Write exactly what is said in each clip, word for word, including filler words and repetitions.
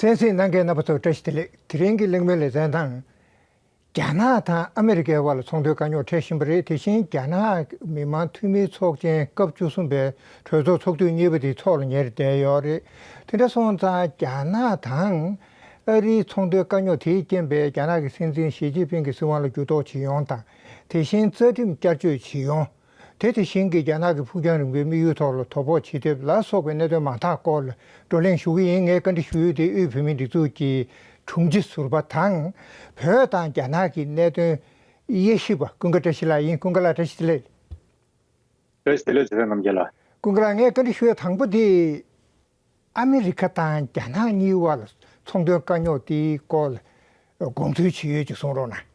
གསན་གཟིགས་གནང་མཁན་རྣམ་པ་ཚོ་བཀྲ་ཤིས་བདེ་ལེགས། དེ་རིང་གི་གླེང་མོལ་ལེ་ཚན་དང་། རྒྱ་ནག་དང་ཨ་མི་རི་ཀའི་དབར་ལ་ཚོང་དོན་དཀའ་རྙོག་འཕྲད་བཞིན་པ་རེད། དེ་བཞིན་རྒྱ་ནག་མི་དམངས་འཐུས་མིའི་ཚོགས་ཆེན་སྐབས་བཅུ་གསུམ་པའི་གྲོས་ཚོགས་ཚོགས་དུས་གཉིས་པ་དེ་འཚོགས་ལ་ཉེ་རུ་བསྡད་ཡོད་རེད། དེ་འདྲ་སོང་ཙང་རྒྱ་ནག་དང་ཨ་རིའི་ཚོང་དོན་དཀའ་རྙོག་དེའི་རྐྱེན་པས་རྒྱ་ནག་གི་སྲིད་འཛིན་ཞི་ཅིན་ཕིང་གི་སྲིད་དབང་ལ་འགྱུར་ལྡོག་བྱེད་ཡོང་དང་། དེ་བཞིན་རྩ་ཁྲིམས་བསྐྱར་བཅོས་བྱེད་ཡོང་། དེ་དེ་བཞིན་གྱི་རྒྱ་ནག་གི་ཕུགས་རྒྱང་རིང་པོའི་དམིགས་ཡུལ་ཐོག་ལ་དོ་ཕོག་བྱེད་ཐབས་ལ་སོགས་པའི་གནད་དོན་མང་དག་སྐོར་ལ་བགྲོ་གླེང་ཞུ་གི་ཡིན། ངས་བཀའ་འདྲི་ཞུ་ཡུལ་དེ་དབུས་བོད་མིའི་སྒྲིག་འཛུགས་ཀྱི་དྲུང་ཆེ་ཟུར་པ་དང་། བོད་དང་རྒྱ་ནག་གི་གནད་དོན་དབྱེ་ཞིབ་པ་ཀུན་དགའ་བཀྲ་ཤིས་ལགས་ཡིན། ཀུན་དགའ་ལགས་བཀྲ་ཤིས་བདེ་ལེགས། བཀྲ་ཤིས་བདེ་ལེགས་ཚེ་བརྟན་རྣམ་རྒྱལ་ལགས། ཀུན་དགའ་ལགས། ངས་བཀའ་འདྲི་ཞུ་ཡ་དང་པོ་དེ། ཨ་མི་རི་ཁ་དང་རྒྱ་ནག་གཉིས་བར་ལ་ཚོང་དོན་དཀའ་རྙོག་དེའི་སྐོར་ལ་དགོངས་ཚུལ་ཇི་ཡོད་ཅིག་གསུང་རོགས་གནང་།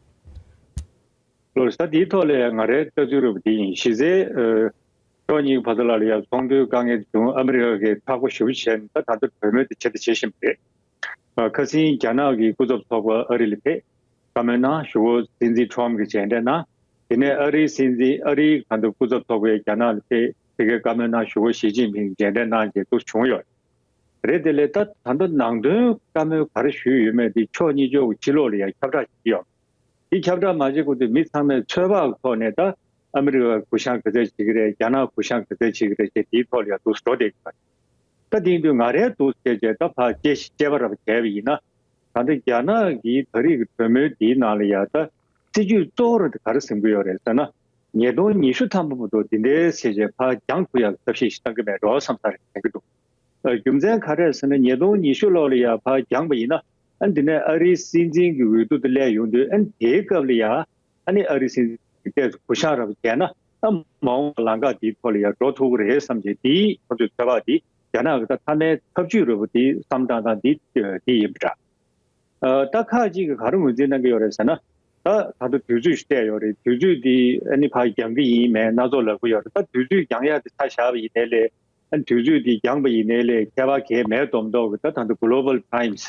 ལོ་ས་དེའི་ཐོག་ལ་ང་རའི་ལྟ་ཚུལ་རེད་པ་དེ་ཡིན། གཞི་རྩའི་ཕྱོགས་གཉིས་ཀྱི་བར་དུ་ལ་ལ་ཡང་ཚོང་དོན་དཀའ་ངལ་བྱུང་། ཨ་མི་རི་ཀ་གིས་ཁག་པོ་ཞེ་པོ་བྱས་ནས་ད་ད་ལྟ་གྲོས་མོལ་དེ་བྱེད་དང་བྱེད་བཞིན་པ་རེད། ཁ་སང་རྒྱ་ནག་གི་སྐུ་ཚབ་ཚོགས་པ་ཨ་རི་ལ་ཕེབས། བཀའ་མོལ་གནང་། གཞུག་གུ་སྲིད་འཛིན་ཁྲོམ་གྱིས་མཇལ་འཕྲད་གནང་། དེ་ནས་ཨ་རིའི་སྲིད་འཛིན་ཨ་རིའི་ད་ལྟ་སྐུ་ཚབ་ཚོགས་པའི་རྒྱ་ནག་ལ་ཕེབས། དེ་གའི་བཀའ་མོལ་གནང་། གཞུག་གུ་ཞི་ཅིན་ཕིང་མཇལ་འཕྲད་གནང་རྗེས་འདུག་བྱུང་ཡོད་རེད། དེ་ལས་ད་ད་ལྟ་ནང་དོན་བཀའ་མོལ་ག་རེ་ཞུས་ཡོད་མེད་དེ་ཕྱོགས་གཉིས་ཕྱོགས་ཀྱི་ཕྱི་ལོགས་ལ་ཡང་ཁྱབ་བསྒྲགས་བྱེད་ཀྱི་ཡོད། དེ་ཁྱབ་བསྒྲགས་མ་བྱེད་གོང་དུ་མི་ཚང་མས་ཚོད་དཔག་གི་ཐོག་ནས་ད་ཨ་མི་རི་ཀ་གུ་བཤངས་ག་ཚད་བྱེད་ཀྱི་རེད། རྒྱ་ནག་གུ་བཤངས་ག་ཚད་བྱེད་ཀྱི་རེད་ཅེས་དེའི་ཐོག་ལ་ཡང་འདུག་འགྲོ་བསྡད་ཀྱི་ཡོད། ད་དེ་ཡིན་དུས་ང་རའི་འདུག་བྱས་རྗེས་ད་ཕར་དཔྱད་དཔྱད་པ་ར་བ་བྱས་པ་ཡིན་ན། ད་ལྟ་རྒྱ་ནག་གིས་ད་རེས་ཀྱི་གྲོས་མོལ་འདིའི་ནང་ལ་ཡང་ད་སྲིད་ཇུས་གཙོ་བོ་ར་དེ་ག་རེ་འཛིན་གྱི་ཡོད་རེད་ཟེར་ན། ཉིས་སྟོང་ཉི་ཤུ་ཐམ་པ་བར་དུ་འདི་འདྲའི་བྱས་རྗེས་ཕར་འགྱངས་ཐུབ་ཡག་གི་ཐབས་ཤེས་ཤིག་གཏང་གི་མེད་འགྲོ་བསམ་ས་རེད་དྲན་གྱི་འདུག་ཨ། རྒྱུ་མཚན་ག་རེ་རེད་ཟེར་ན། ཉིས་སྟོང་ཉི་ཤུ་ལོ་ལ་ཡ་ཕར་འགྱངས་པ་ཡིན་ན། ཨ་ནི་འདི་ནས་ཨ་རིའི་སྲིད་འཛིན་གྱི་འོས་བསྡུ་དེ་སླེབས་ཡོང་དུས། ཨ་ནི་དེའི་སྐབས་ལ་ཡ་ཨ་ནི་ཨ་རིའི་སྲིད་འཛིན་གྱི་ལྟས་སུ་གུ་བཤངས་ར་བ་བྱས་ན། ཨ་མ་འོངས་པ་ལམ་ཁ་དེའི་ཐོག་ལ་ཡ་འགྲོ་ཐུབ་ཀྱི་རེད་བསམ་བྱས། དེའི་ཁོ་ཚོའི་ཚོད་དཔག་དེ་རྒྱ་ནག་གི་ད་མཐའ་མའི་ཐབས་ཇུས་རེད་པ། དེའི་བསམ་སྟངས་སྟངས་དེ་དེ་ཡིན་པ་འདྲ། ཨ། ད་ཁག་ཅིག་གིས་ག་རེ་ངོས་འཛིན་གནང་གི་ཡོད་རེད་ཟེར་ན། ད་ད་ལྟ་དུས་ཚོད་ཞིག་སྤྲད་ཡོད་རེད། དུས་ཚོད་དེ་ཨ་ནི་ཕར་འགྱངས་ཀྱི་ཡིན་མིན་སྣ་ཚོགས་ལབ་ཀྱི་ཡོད་རེད། ད་དུས་ཚོད་འགྱངས་ཡག་དེ་ཆ་བཞག་པ་ཡིན་ནའི་ལས། ཨ་ནི་དུས་ཚོད་དེ་འགྱངས་པ་ཡིན་ནའི་ལས་ཁྱད་པར་གང་ཡང་མེད་མདོག་མདོག་གི། ད་ད་ལྟ་Global Times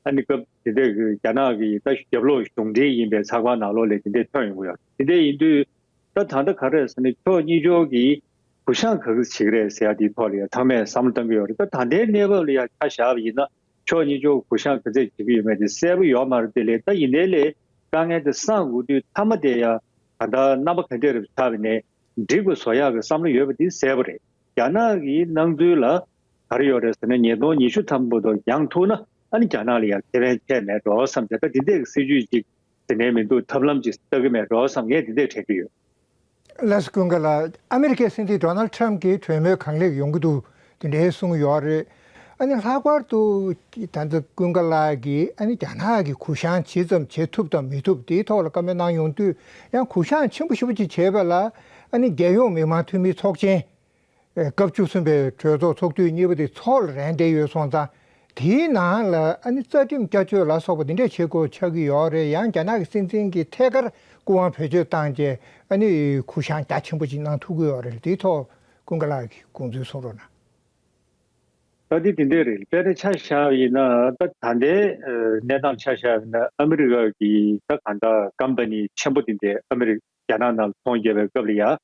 ཨ་ནི་སྐབས་དེ་འདྲ་གི་རྒྱ་ནག་གི་ད་རྒྱབ་ལོགས་གཞུང་འབྲེལ་ཡིན་པའི་ཚགས་པར་ནང་ལོགས་ལ་དེ་འདྲ་ཐོན་ཡོང་གི་ཡོད་རེད། དེ་འདྲ་ཡིན་དུས། ད་ད་ལྟ་ག་རེ་ཟེར་ན། ཕྱོགས་གཉིས་ཕྱོགས་ཀྱིས་གུ་བཤངས་ག་གི་བྱེད་ཀྱི་རེད་ཟེར་ཡ་དེའི་ཐོག་ལ་ཡ་ཚང་མས་བསམ་བློ་གཏང་གི་ཡོད་རེད། ད་ད་ལྟའི་གནས་བབ་ལ་ཡ་ཆ་བཞག་པ་ཡིན་ན། ཕྱོགས་གཉིས་ཕྱོགས་གུ་བཤངས་ག་ཚད་བྱེད་ཀྱི་ཡོད་མེད་དེ་གསལ་པོ་ཡོད་མ་རེད། དེ་ལས་ད་ཡིན་ནའི་ལས་དཀའ་ངལ་དེ་སངས་དགོས་དུས། མཐའ་མ་དེ་ཡ་ད་ལྟ་རྣམ་པ་ག་འདྲས་རེད་ཆགས་པ་ནས་འགྲིག་པ་བཟོ་ཡག་གི་བསམ་བློ་ཡོད་པ་དེ་གསལ་པོ་རེད། རྒྱ་ནག་གི་སྣང་ཚུལ་ལ་ག་རེ་ཡོད་རེད་ཟེར་ན། ཉིས་སྟོང་ཉི་ཤུ་ཐམ་པ་བར་དུ་འགྱངས་ཐུབ་ན། ཨ་ནི་རྒྱ་ནག་ལ་ཡང་ཁེ་ཕན་ཆེ་མེད་འགྲོ་བསམ་བྱས། ད་འདི་འདྲས་ཀྱི་སྲིད་ཇུས་ཅིག་ཟེར་ནའི་མི་འདུག་ཐབས་ལམ་ཅིག་ལྟ་གི་མེད་འགྲོ་བསམ། ངས་འདི་འདྲས་དྲན་གྱི་ཡོད། ལགས་སོ། ཀུན་དགའ་ལགས། ཨ་མི་རི་ཀའི་སྲིད་འཛིན་ཌོ་ནལ་ཊམ་གྱིས་གྲོས་མོལ་གང་ལེགས་ཡོང་གི་འདུག་དེ་འདྲའི་གསུངས་ཡོད་རེད། ཨ་ནི་ལྷག་པར་དུ་ད་ལྟ་ཀུན་དགའ་ལགས་ཀྱིས་ཨ་ནི་རྒྱ་ནག་གིས་གུ་བཤངས་ཇི་ཙམ་བྱེད་ཐུབ་དང་མི་ཐུབ་དེའི་ཐོག་ལ་བཀའ་མོལ་གནང་ཡོང་དུས། ཡང་གུ་བཤངས་ཆེན་པོ་ཞེ་པོ་ཅིག་བྱས་པ་ལ། ཨ་ནི་རྒྱལ་ཡོངས་མི་དམངས་འཐུས་མིའི་ཚོགས་ཆེན་སྐབས་བཅུ་གསུམ་པའི་གྲོས་ཚོགས་ཚོགས་དུས་གཉིས་པ་དེ་འཚོགས་ལ་རན་བསྡད་ཡོད་སོང་ཙང་། དེའི་ནང་ལ་ཨ་ནི་རྩ་ཁྲིམས་བསྐྱར་བཅོས་ལ་སོགས་པ་འདི་འདྲས་བྱེད་དགོས་ཆགས་ཀྱི་ཡོད་རེད། ཡང་རྒྱ་ནག་གི་སྲིད་འཛིན་གྱིས་ཐད་ཀར་སྐུ་དབང་བེད་སྤྱོད་བཏང་རྗེས་ཨ་ནི་གུ་བཤངས་རྒྱ་ཆེན་པོ་ཅིག་གནང་ཐུབ་ཀྱི་ཡོད་རེད། དེའི་ཐོག་ཀུན་དགའ་ལགས་ཀྱི་དགོངས་ཚུལ་གསུང་རོགས་གནང་། ད་འདི་དེ་འདྲས་རེད། དཔེར་ན་ཆ་བཞག་པ་ཡིན་ན། ད་ད་ལྟའི་གནས་སྟངས་ཆ་བཞག་པ་ཡིན་ན། ཨ་མི་རི་ཀ་གི་ད་གང་ལྟར་ཀམ་པ་ནི་ཆེན་པོ་དེ་འདྲས་ཨ་མི་རི་རྒྱ་ནག་ནང་ལ་ཚོང་རྒྱག་པའི་སྐབས་ལ་ཡ།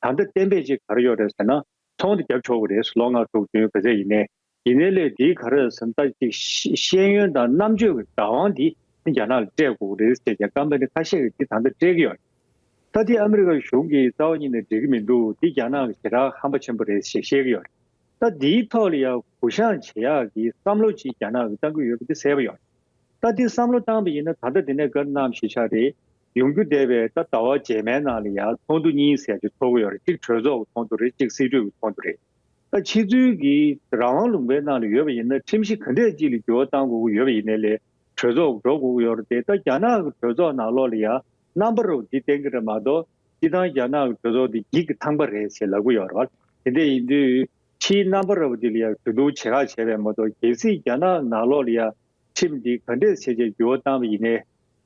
ད་ལྟ་གཏན་འབེབས་ཅིག་ག་རེ་ཡོད་རེད་ཟེར་ན། ཚོང་དེ་རྒྱབ་ཆོག་གི་རེད། ལོ་ལྔ་དྲུག་བདུན་ག་ཚད་ཡིན་ནའི། ཡིན་ནའི་ལས་དེའི་ག་རེ་ཟེར་ན། ད་ཅིག་ཤེས་ཤེས་ཡོན་དང་རྣམ་དཔྱོད་ཀྱི་བདག་དབང་དེ་རྒྱ་ནག་ལ་སྤྲད་དགོས་ཀྱི་རེད་ཟེར་བྱས། ཀམ་པ་ནི་ཁ་ཤས་ཀྱིས་དེ་ད་ལྟ་སྤྲད་ཀྱི་ཡོད་རེད། ད་དེ་ཨ་མི་རི་ཀ་གཞུང་གིས་རྩ་བ་ཉིད་ནས་འགྲིག་གི་མི་འདུག་དེ་རྒྱ་ནག་གི་ཞེ་དྲག་ཧམ་པ་ཆེན་པོ་རེད་ཞེས་བཤད་ཀྱི་ཡོད་རེད། ད་དེའི་ཐོག་ལ་ཡང་གུ་བཤངས་བྱེད་ཡག་གི་བསམ་བློ་ཅིག་རྒྱ་ནག་གིས་གཏང་གི་ཡོད་པ་དེ་གསལ་པོ་ཡོད་རེད། ད་དེ་བསམ་བློ་བཏང་པ་ཡིན་ན། ད་ལྟ་དེ་ནས་བཀའ་གནང་བཞིན་ཆགས་རེད། ཡོང་རྒྱུ་བསྡད་པའི་ད་ཟླ་བ་རྗེས་མའི་ནང་ལ་ཡང་ཚོགས་འདུ་གཉིས་ཟེར་གྱི་ཚོགས་ཀྱི་ཡོད་རེད། གཅིག་གྲོས་ཚོགས་ཀྱི་ཚོགས་འདུ་རེད། གཅིག་སྲིད་གྲོས་ཀྱི་ཚོགས་འདུ་རེད། ད་ཕྱི་ཚུལ་གྱི་རང་དབང་ལུང་པའི་ནང་ལ་ཡོད་པ་ཡིན་ན། ཁྲིམས་གཞི་ག་འདྲས་ཅིག་ལ་འགྱུར་བ་གཏང་དགོས་ཀྱི་ཡོད་པ་ཡིན་ནའི་ལས་གྲོས་ཚོགས་འགྲོ་དགོས་ཀྱི་ཡོད་རེད་དེ། ད་རྒྱ་ནག་གི་གྲོས་ཚོགས་ནང་ལོགས་ལ་ཡང་རྣམ་པ་རབ་འདི་བསྟན་གྱི་རེད་མ་གཏོགས། སྤྱིར་བཏང་རྒྱ་ནག་གི་གྲོས་ཚོགས་འདི་འགྱིག་གི་ཐང་པ་རེད་ཟེར་ལབ་ཀྱི་ཡོད་རེད་བ། དེ་འདྲ་ཡིན་དུས་ཕྱིའི་རྣམ་པ་རབ་འདི་ལ་ཡང་གྲོས་བསྡུར་བྱེད་ཁག་བྱས་པས་མ་གཏོགས། གལ་སྲིད་རྒྱ་ནག་ནང་ལོགས་ལ་ཡང་ཁྲིམས་འདི་ག་འདྲས་བྱས་བྱས་འགྱུར་བ་བཏང་བ་ཡིན་ནའི།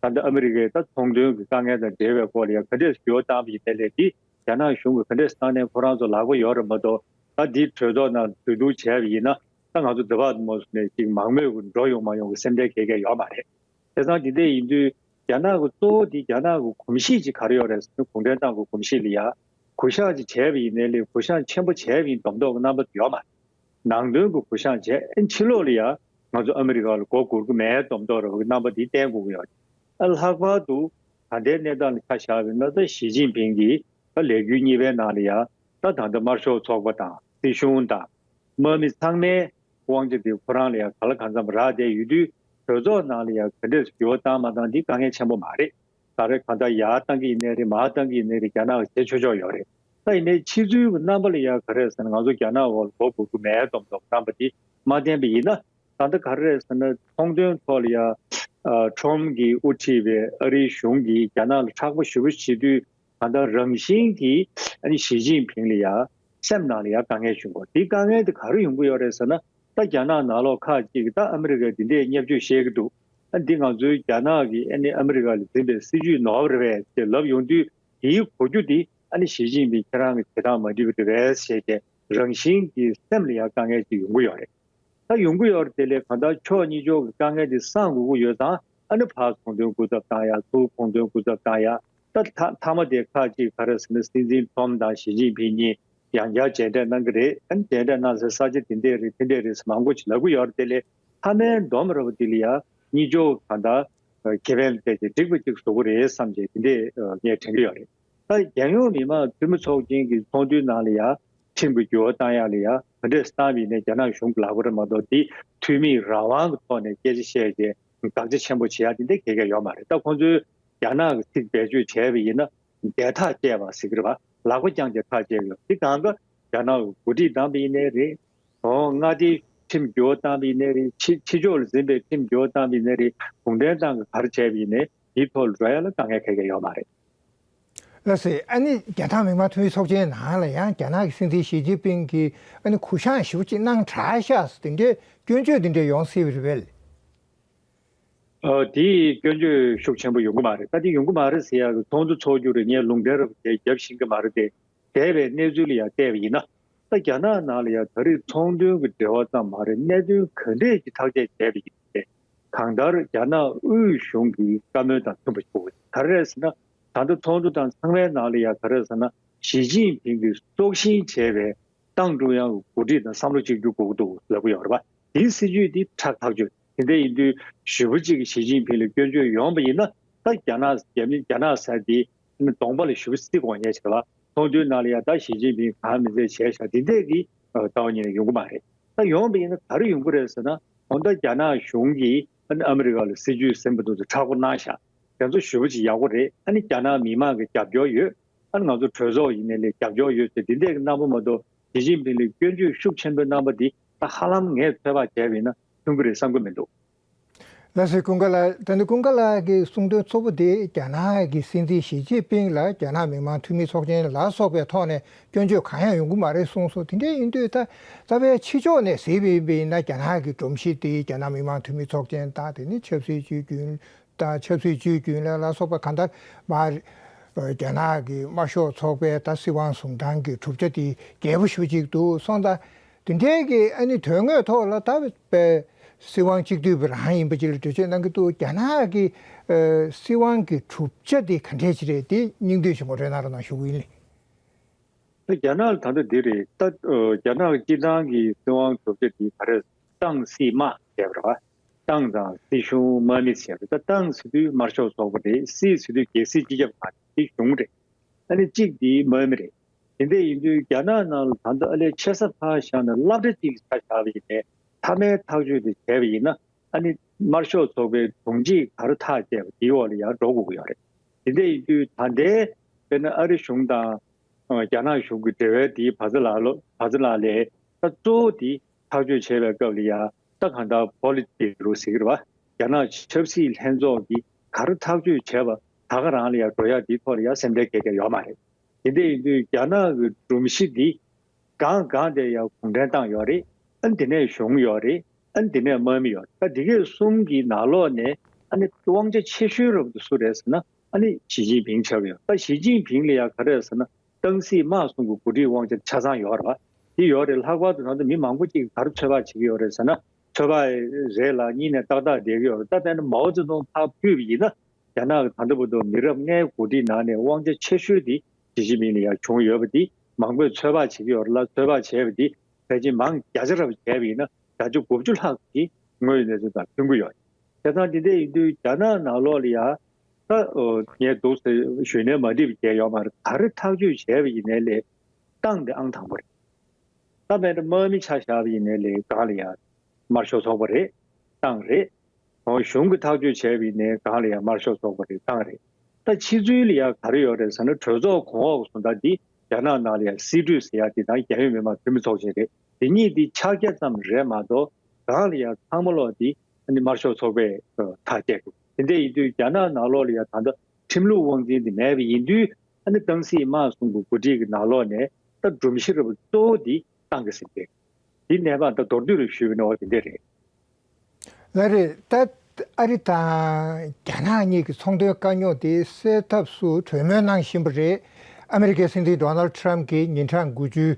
ད་ལྟ་ཨ་མི་རི་ཀའི་ད་ཚོང་དོན་གྱི་དཀའ་ངལ་དང་འབྲེལ་བའི་སྐོར་ལ་ཡང་ག་འདྲས་འགྱུར་བ་བཏང་བ་ཡིན་ནའི་ལས། འདི་རྒྱ་ནག་གཞུང་གིས་ག་འདྲས་བཏང་ནའི་ཁོ་རང་ཚོ་ལག་པ་ཡོད་རེད་མ་གཏོགས། ད་འདི་གྲོས་ཚོགས་ནང་གྲོས་བསྡུར་བྱས་པ་ཡིན་ན། ད་ང་ཚོ་འདི་བར་དུ་མ་སོང་ནས་ཅིག་མང་མོས་ཀྱི་འགྲོ་ཡོང་མ་ཡོང་གི་སེམས་ཁྲལ་གང་ཡང་ཡོད་མ་རེད། བྱས་ཙང་འདི་འདྲ་ཡིན་དུས་རྒྱ་ནག་གི་གཙོ་བོ་འདི་རྒྱ་ནག་གི་གོམས་གཤིས་ཅིག་ག་རེ་ཡོད་རེད་ཟེར་ན། གུང་ཁྲན་ཏང་གི་གོམས་གཤིས་ལ་ཡ་གུ་བཤངས་ཅིག་བྱས་པ་ཡིན་ནའི་ལས། གུ་བཤངས་ཆེན་པོ་བྱས་པ་ཡིན་མདོག་མདོག་གི་རྣམ་པ་ཡོད་མ་རེད། ནང་དོན་གྱི་གུ་བཤངས་བྱས། ཨ་ནི་ཕྱི་ལོགས་ལ་ཡ་ ང་ཚོ་ཨ་མི་རི་ཀ་ལ་མགོ་སྒུར་གི་མེད་མདོག་མདོག་རེད་བ་གི་རྣམ་པ་འདི་བསྟན་དགོས་ཀྱི་ཡོད་རེད། ཨ་ལྷག་པར་དུ་ད་ལྟའི་གནས་སྟངས་ལ་ཆ་བཞག་པ་ཡིན་ན། ད་ཞི་ཅིན་ཕིང་གིས་ད་ལས་འགུལ་གཉིས་པའི་ནང་ལ་ཡ་ད་ད་ལྟ་དམར་ཤོག་ཚོགས་པ་དང་སྲིད་གཞུང་དང་དམག་མི་ཚང་མའི་དབང་ཆ་དེ་ཁོ་རང་ལ་ཡ་གང་ལ་གང་འཚམ་རག་བསྡད་ཡོད་དུས། གྲོས་ཚོགས་ནང་ལ་ཡ་ག་འདྲས་འགྱུར་བ་བཏང་མ་བཏང་འདི་དཀའ་ངལ་ཆེན་པོ་མ་རེད། ད་རེས་གང་ལྟར་ཡར་བཏང་གི་ཡིན་ནའི་རེད། མར་བཏང་གི་ཡིན་ནའི་རེད། རྒྱ་ནག་གིས་བྱེད་ཆོག་ཆོག་ཡོད་རེད། ད་ཡིན་ནའི་ཕྱི་ཚུལ་གྱི་རྣམ་པ་ལ་ཡ་ག་རེ་ཟེར་ན། ང་ཚོ་རྒྱ་ནག་འོག་ལ་མགོ་སྒུར་གི་མེད་མདོག་མདོག་རྣམ་པ་འདི་མ་བསྟན་པ་ཡིན་ན། ད་ལྟ་ག་རེ་རེད་ཟེར་ན། ཚོང་དོན་ཐོག་ལ་ཡ་ཨ་ཁྲོམ་གྱིས་དབུ་ཁྲིད་པའི་ཨ་རིའི་གཞུང་གིས་རྒྱ་ནག་ལ་མཁྲེགས་པོ་ཞེ་པོ་བྱེད་དུས། ད་ལྟ་རང་བཞིན་གྱིས་ཨ་ནི་ཞི་ཅིན་ཕིང་ལ་ཡ་སེམས་ནང་ལ་ཡ་དཀའ་ངལ་བྱུང་གོ། དེའི་དཀའ་ངལ་དེ་ག་རེ་ཡོང་གི་ཡོད་རེད་ཟེར་ན། ད་རྒྱ་ནག་ནང་ལོགས་ཁག་ཅིག་གིས་ད་ཨ་མི་རི་ཀས་འདི་འདྲའི་བརྙས་བཅོས་བཤད་ཀྱི་འདུག། ཨ་འདི་ང་ཚོའི་རྒྱ་ནག་གིས་ཨ་ནི་ཨ་མི་རི་ཀ་ལ་འཛིན་པའི་སྲིད་ཇུས་ནོར་བ་རེད་པས་ཅེས་ལབ་ཡོང་དུས། དེའི་གོ་རྒྱུ་དེ་ཨ་ནི་ཞི་ཅིན་ཕིང་ཁྱེད་རང་གི་བྱེད་སྟངས་མ་འགྲིག་པ་རེད་པས་ཞེས་ཀྱི་རང་བཞིན་གྱིས་སེམས་ལ་ཡ་དཀའ་ངལ་ཅིག་ཡོང་གི་ཡོད་རེད། ད་ཡོང་གི་ཡོད་རེད། དེ་ལས་གང་ལྟར་ཕྱོགས་གཉིས་ཕྱོགས་ཀྱི་དཀའ་ངལ་དེ་སངས་དགོས་ཀྱི་ཡོད་ཙང་། ཨ་ནི་ཕར་ཚོང་དོན་སྐུ་ཚབ་བཏང་ཡ། ཚུར་ཚོང་དོན་སྐུ་ཚབ་བཏང་ཡ། ད་ཐ་མཐའ་མ་དེ་ཁག་ཅིག་ག་རེ་ཟེར་ན། སྲིད་འཛིན་ཁྲོམ་དང་ཞི་ཅིན་ཕིང་གཉིས་ཡང་བསྐྱར་མཇལ་འཕྲད་གནང་གི་རེད། ཨ་ནི་མཇལ་འཕྲད་གནང་སའི་ས་ཆ་དེ་འདྲས་རེད། དེ་འདྲས་རེད་ཟེར་མང་པོ་ཅིག་ལབ་ཀྱི་ཡོད་རེད། དེ་ལས་མཐའ་མའི་སྡོམ་ར་བ་དེ་ལ་ཡ་གཉིས་ཕྱོགས་གང་ལྟར་ཁེ་ཕན་སྤྲད་དེ་འགྲིག་པ་ཅིག་བཟོ་གི་རེད་བསམ་བྱས་དེ་འདྲས་ངས་དྲན་གྱི་ཡོད་རེད། ད་རྒྱལ་ཡོངས་མི་མང་འཐུས་མི་ཚོགས་ཆེན་གྱི་ཚོགས་འདུའི་ནང་ལ་ཡ་ཁྲིམས་ཀྱི་འགྱུར་བ་བཏང་ཡག་ལ་ཡ་ག་འདྲས་བཏང་བ་ཡིན་ནའི་རྒྱ་ནག་གཞུང་གི་ལག་པ་རེད་མ་གཏོགས། དེ་འཐུས་མིའི་རང་དབང་གི་ཐོག་ནས་སྐད་ཆ་བཤད་བྱས་དགག་བྱ་ཆེན་པོ་བྱེད་ཡག་དེ་འདྲ་གང་ཡང་ཡོད་མ་རེད། ད་ཁོང་ཚོས་རྒྱ་ནག་གི་ཚིག་བེད་སྤྱོད་བྱས་པ་ཡིན་ན། བརྡས་ཐག་བཅད་པ་ཟེར་གྱི་རེད་པ། ལག་པ་བརྐྱངས་བྱས་ཐག་བཅད་ཀྱི་ཡོད། དེ་གང་ག་རྒྱ་ནག་གི་འགོ་ཁྲིད་བཏང་པ་ཡིན་ནའི་རེད། ཨོ་མངའ་སྡེའི་ཁྲིམས་འགྱུར་བ་བཏང་པ་ཡིན་ནའི་རེད། ཕྱི་ཕྱི་ཕྱོགས་ལ་འཛིན་པའི་ཁྲིམས་འགྱུར་བ་བཏང་པ་ཡིན་ནའི་རེད། གུང་ཁྲན་ཏང་གིས་ག་རེ་བྱས་པ་ཡིན་ནའི་དེའི་ཐོག་ལ་འགྲོ་ཡ་ལ་དཀའ་ངལ་གང་ཡང་ཡོད་མ་རེད། ལགས་སེ། ཨ་ནི་རྒྱ་ནག་མི་དམངས་འཐུས་མི་ཚོགས་ཆེན་ནང་ལ་ཡང་རྒྱ་ནག་གི་སྲིད་འཛིན་ཞི་ཅིན་ཕིང་གིས་ཨ་ནི་གུ་བཤངས་ཞེ་པོ་ཅིག་གནང་དྲགས་ཤག་ཟེར། དེ་འདྲའི་སྐྱོན་བརྗོད་དེ་འདྲ་ཡོང་སྲིད་པ་རེད་པས། ཨ་དེའི་སྐྱོན་བརྗོད་ཤུགས་ཆེན་པོ་ཡོང་གི་མ་རེད། ད་དེ་ཡོང་གི་མ་རེད་ཟེར་ཡག་གི་ཚོགས་འདུ་ཚོགས་རྒྱུ་རེད། ངས་ལུང་འདྲེན་རབ་དེ་རྒྱབ་ཤེས་ཀྱི་མ་རེད་དེ། འདས་པའི་གནས་ཚུལ་ལ་ཡང་བལྟས་པ་ཡིན་ན། ད་རྒྱ་ནག་ནང་ལ་ཡང་ད་རེས་ཚོང་དོན་གྱི་འབྲེལ་བ་ཙམ་མ་རེད། གནད་དོན་ག་འདྲས་ཀྱི་ཐག་གཅོད་བྱས་པ་ཡིན་ཏེ། གང་ལྟར་རྒྱ་ནག་དབུས་གཞུང་གི་བཀའ་མོལ་དང་མཐུན་པ་ཞིག་དགོས། ག་རེ་རེད་ཟེར་ན། ད་ལྟ་ཚོགས་འདུ་དང་ཚང་མའི་ནང་ལ་ཡང་ག་རེ་རེད་ཟེར་ན། ཞི་ཅིན་ཕིང་གིས་སྲོག་ཤིང་བྱས་པའི་ཏང་ཀྲུང་དབྱང་གི་འགོ་ཁྲིད་དང་བསམ་བློ་གཅིག་གྱུར་དགོས་ཀྱི་འདུག་ལབ་ཀྱི་ཡོད་རེད་པ། དེའི་སྲིད་ཇུས་འདི་ཁྲག་ཐག་ཆོད། དེ་འདྲ་ཡིན་དུས་ཞེ་པོ་ཅིག་གིས་ཞི་ཅིན་ཕིང་ལ་སྐྱོན་བརྗོད་ཡོང་བ་ཡིན་ན། ད་རྒྱ་ནག་རྒྱ་མི་རྒྱ་ནག་ཟེར་དེ་གདོང་པ་ལ་ཞེ་པོ་བརྩི་དགོས་ངེས་ཅིག་ལ། ཚོགས་འདུའི་ནང་ལ་ཡང་ད་ཞི་ཅིན་ཕིང་གང་མི་མཛད་བྱས་ཤག། དེ་འདྲས་ཀྱི་ཨ་ལྟ་བ་ཉིད་ནས་ཡོང་གི་མ་རེད། ད་ཡོང་བ་ཡིན་ན་ག་རེ་ཡོང་གི་རེད་ཟེར་ན། ད་ལྟ་རྒྱ་ནག་གཞུང་གིས་ཨ་ནི་ཨ་མི་རི་ཀ་ལ་སྲིད་ཇུས་ཟིན་པ་དེ་ཚོ་མཁྲེགས་པོ་གནང་ཤག། དེ་ཚོ་ཞེ་པོ་ཅིག་ཡག་པོ་རེད། ཨ་ནི་རྒྱ་ནག་མི་མང་གི་རྒྱབ་སྐྱོར་ཡོད། ཨ་ནི་ང་ཚོ་གྲོས་ཚོགས་ཡིན་ནའི་ལས་རྒྱབ་སྐྱོར་ཡོད་ཟེར། དེ་འདྲས་ཀྱི་གནང་པ་མ་གཏོགས། ཞི་ཅིན་ཕིང་ལ་སྐྱོན་བརྗོད་ཤུགས་ཆེན་པོའི་གནང་པ་འདི་ད་ཧ་ལམ་ངས་ཚོད་དཔག་བྱས་པ་ཡིན་ན་ཐོན་གྱི་རེད་བསམ་གྱི་མི་འདུག། ལགས་སེ། ཀུན་དགའ་ལགས། ད་ནི་ཀུན་དགའ་ལགས་ཀྱི་གསུང་དོན་གཙོ་བོ་དེ་རྒྱ་ནག་གི་སྲིད་འཛིན་ཞི་ཅིན་ཕིང་ལ་རྒྱ་ནག་མི་དམངས་འཐུས་མི་ཚོགས་ཆེན་ལ་སོགས་པའི་ཐོག་ནས་སྐྱོན་བརྗོད་གང་ཡང་ཡོང་གི་མ་རེད་གསུངས་སོང་། དེ་འདྲ་ཡིན་དུས་ད་རྩ་བའི་ཕྱི་ཕྱོགས་ནས་གཟིགས་པ་ཡིན་ན། རྒྱ་ནག་གི་སྒྲོམ་གཞི་དེ་རྒྱ་ནག་མི་དམངས་འཐུས་མི་ཚོགས་ཆེན་དང་། དེ་ནི་ཆབ་སྲིད་ཇུས་རྒྱུན་དང་། ཆབ་སྲིད་ཇུས་རྒྱུན་ལས་ལ་སོགས་པ་གང་ལྟར་མར་རྒྱ་ནག་གི་དམར་ཤོག་ཚོགས་པའི་ད་སྲིད་དབང་བཟུང་སྟངས་ཀྱི་གྲུབ་ཆ་དེ་རྒྱས་པོ་ཞེ་པོ་ཅིག་འདུག་སོང་ཙང་། དེ་འདྲའི་གི་ཨ་ནི་དོན་དངོས་ཐོག་ལ་ད་བའི་སྲིད་དབང་གཅིག་སྡུད་པ་རང་ཡིན་པ་ཅིག་ལ་འགྲེལ་བརྗོད་གནང་གི་འདུག། རྒྱ་ནག་གི་ཨ་སྲིད་དབང་གི་གྲུབ་ཆ་དེ་ག་འདྲས་ཅིག་རེད། དེ་སྙིང་བསྡུས་ཤིག་ངོ་སྤྲོད་གནང་རོགས་གནང་ཞུ་གི་ཡིན། ད་རྒྱ་ནག་ལ་ད་ལྟ་འདི་རེད། ད་ཨ་རྒྱ་ནག་གི་སྤྱི་བཏང་གི་སྲིད་དབང་གྲུབ་ཆ་དེ་ག་རེ། ཏང་སྲིད་དམག་བྱས་པ་རེད་པ། ཏང་དང་སྲིད་གཞུང་དམག་མི་བྱས་པ་རེད། ད་ཏང་ཟེར་དུས་དམར་ཤོག་ཚོགས་པ་རེད། སྲིད་ཟེར་དུས་རྒྱལ་སྲིད་སྤྱི་ཁྱབ་ཁང་དེ་གཞུང་རེད། ཨ་ནི་གཅིག་དེ་དམག་མི་རེད། དེ་འདྲ་ཡིན་དུས་རྒྱ་ནག་ནང་ལ་ད་ལྟ་ཨ་ལས་ཆེ་ས་ཕར་བཞག་ནས་སློབ་གྲྭ་གཅིག་ཆ་བཞག་པ་ཡིན་ནའི། མཐའ་མའི་ཐག་གཅོད་དེ་བྱས་པ་ཡིན་ན། ཨ་ནི་དམར་ཤོག་ཚོགས་པའི་དྲུང་ཆེས་ག་རེ་ཐག་བཅད་པ་དེའི་འོག་ལ་ཡར་འགྲོ་དགོས་ཀྱི་ཡོད་རེད། དེ་འདྲ་ཡིན་དུས་ད་ལྟའི་དཔེར་ན་ཨ་རི་གཞུང་དང་ཨ་རྒྱ་ནག་གཞུང་གི་འབྲེལ་བའི་དེའི་བར་མཚམས་ལ་ལོ་བར་མཚམས་ལ་ལས། ད་གཙོ་བོ་དེ་ཐག་གཅོད་བྱེད་པའི་སྐབས་ལ་ཡ། ད་གང་ལྟར་པོ་ལིཊ་བྷུ་རོ་ཟེར་གྱི་རེད་པ། རྒྱ་ནག་ཆབ་སྲིད་ལྷན་ཚོགས་ཀྱིས་ག་རེ་ཐག་གཅོད་བྱས་པ་ད་ག་རང་ལ་ཡ་འགྲོ་ཡ་དེའི་ཐོག་ལ་ཡ་སེམས་ཁྲལ་གང་ཡང་ཡོད་མ་རེད། དེ་འདྲ་ཡིན་དུས་རྒྱ་ནག་གི་སྒྲོམ་གཞི་འདི་སྒང་སྒང་དེ་ཡ་གུང་ཁྲན་ཏང་ཡོད་རེད། ཨ་ནི་དེ་ནས་གཞུང་ཡོད་རེད། ཨ་ནི་དེ་ནས་དམག་མི་ཡོད་རེད། ད་དེ་གས་གསུམ་གྱི་ནང་ལོགས་ནས་ཨ་ནི་དབང་ཆ་ཆེ་ཤོས་རབ་ཏུ་སུ་རེད་ཟེར་ན། ཨ་ནི་ཞི་ཅིན་ཕིང་ཆགས་ཀྱི་ཡོད། ད་ཞི་ཅིན་ཕིང་ལ་ཡ་ག་རེ་ཟེར་ན། ཏང་སྲིད་དམག་གསུམ་གྱི་འགོ་ཁྲིད་དབང་ཆ་ཆ་ཚང་ཡོད་རེད་པ། དེ་ཡོད་རེད། ལྷག་པར་དུ་ང་ཚོ་མི་མང་པོ་ཅིག་གིས་ག་རེ་ཚོད་དཔག་བྱེད་ཀྱི་ཡོད་རེད་ཟེར་ན། ཚོད་དཔག་རེད་ལ་གཉིས་ནས་ཏག་ཏག་བསྡད་ཀྱི་ཡོད་རེད། ད་དཔེར་ན་མའོ་ཙེ་ཏུང་ཕར་ཕུད་པ་ཡིན་ན། རྒྱ་ནག་གི་ད་ལྟ་བར་དུ་མི་རབས་ལྔའི་འགོ་ཁྲིད་ནང་ནས་དབང་ཆ་ཆེ་ཤོས་དེ་ཞི་ཅིན་ཕིང་ལ་ཡ་བྱུང་ཡོད་པ་དེ་མང་པོས་ཚོད་དཔག་བྱེད་ཀྱི་ཡོད་རེད་ལ། ཚོད་དཔག་བྱས་པ་དེ་ཕལ་ཆེར་མང་བརྒྱ་ཆ་རབ་བྱས་པ་ཡིན་ན་བརྒྱ་ཆ་དགུ་བཅུ་ལྷག་གིས་ དངོས་ཡོད་གནས་ཚུལ་དང་མཐུན་གྱི་ཡོད། བྱས་ཙང་འདི་འདྲ་ཡིན་དུས་རྒྱ་ནག་ནང་ལོགས་ལ་ཡ་ད་ངས་འདུག་ཟེར་ཞུས་ནའི་མ་འགྲིག་པ་གང་ཡང་ཡོད་མ་རེད། ག་རེ་ཐག་གཅོད་བྱས་པ་ཡིན་ནའི་ལས་ཏང་དེ་ཨང་དང་པོ་རེད། ད་དཔེར་ན་དམག་མི་ཆ་བཞག་པ་ཡིན་ནའི་ལས་སྒང་ལ་ཡ་དམར་ཤོག་ཚོགས་པ་རེད། ཏང་རེད། འོ་གཞུང་གི་ཐག་གཅོད་བྱས་པ་ཡིན་ནའི་སྒང་ལ་ཡ་དམར་ཤོག་ཚོགས་པ་རེད། ཏང་རེད། ད་ཕྱི་ཚུལ་ལ་ཡ་ག་རེ་ཡོད་རེད་ཟེར་ན་གྲོས་ཚོགས་གོང་འོག་གི་བཟོ་ལྟ་འདི་རྒྱ་ནག་ནང་ལ་ཡ་སྲིད་གྲོས་ཟེར་ཡ་དེ་དང་རྒྱལ་ཡོངས་མི་དམངས་འཐུས་མི་ཚོགས་ཆེན་རེད། དེ་གཉིས་འདི་ཕྱག་རྒྱ་ཙམ་རེད་མ་གཏོགས་སྒང་ལ་ཡ་ཚང་མ་ལོག་འདི་ཨ་ནི་དམར་ཤོག་ཚོགས་པས་ཐག་བཅད་འདུག་དེ་འདྲ་ཡིན་དུས་རྒྱ་ནག་ནང་ལོགས་ལ་ཡ་ད་ལྟ་ཁྲིམས་ལུགས་དབང་འཛིན་དེ་མེད་པ་ཡིན་དུས་ཨ་ནི་ཏང་སྲིད་དམག་གསུམ་གྱི་འགོ་ཁྲིད་ཀྱི་ནང་ལོགས་ནས་ད་སྒྲོམ་གཞི་རུ་གཙོ་བོ་འདི་ཏང་གི་ཟིན་པས། འདི་ནས་མར་ད་མདོར་བསྡུས་རུ་ཞུས་པ་ནི་འོ་དེ་འདྲ་རེད། ལགས་རེད། ད་ཨ་རི་དང་རྒྱ་ནག་གཉིས་ཀྱི་ཚོང་དོན་དཀའ་རྙོག་དེ་སེལ་ཐབས་སུ་གྲོས་མོལ་གནང་བཞིན་པ་རེད། ཨ་མེ་རི་ཀའི་སྲིད་འཛིན་ཌོ་ནལ་ཁྲམ་གྱིས་ཉིན་གྲངས་དགུ་བཅུའི་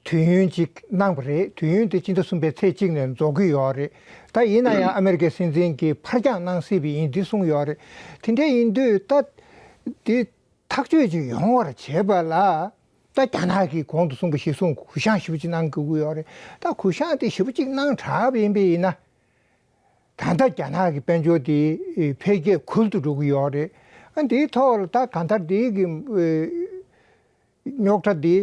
དུས་ཡུན་གཅིག་གནང་བ་རེད། དུས་ཡུན་དེ་སྤྱི་ཟླ་གསུམ་པའི་ཚེས་གཅིག་ནས་རྫོགས་ཀྱི་ཡོད་རེད། ད་ཡིན་ན་ཡང་ཨ་མེ་རི་ཀའི་སྲིད་འཛིན་གྱིས་ཕར་འགྱངས་གནང་སྲིད་པ་ཡིན་འདི་གསུངས་ཡོད་རེད། དེ་འདྲ་ཡིན་དུས་ད་འདི་ཐག་གཅོད་ཅིག་ཡོང་བར་བྱེད་པ་ལ། ད་རྒྱ་ནག་གིས་གོང་དུ་གསུངས་པ་གཞིར་བཟུང་གུ་བཤངས་ཞེ་པོ་ཅིག་གནང་དགོས་ཀྱི་ཡོད་རེད། ད་གུ་བཤངས་དེ་ཞེ་པོ་ཅིག་གནང་དྲགས་པ་ཡིན་པ་ཡིན་ན། ད་ལྟ་རྒྱ་ནག་གི་དཔལ་འབྱོར་དེ་འཕེལ་རྒྱས་ཁུལ་དུ་འགྲོ་གི་ཡོད་རེད། ཨ་འདིའི་ཐོག་ལ་ད་གང་ལྟར་འདི་གི་རྙོག་དྲ་འདི་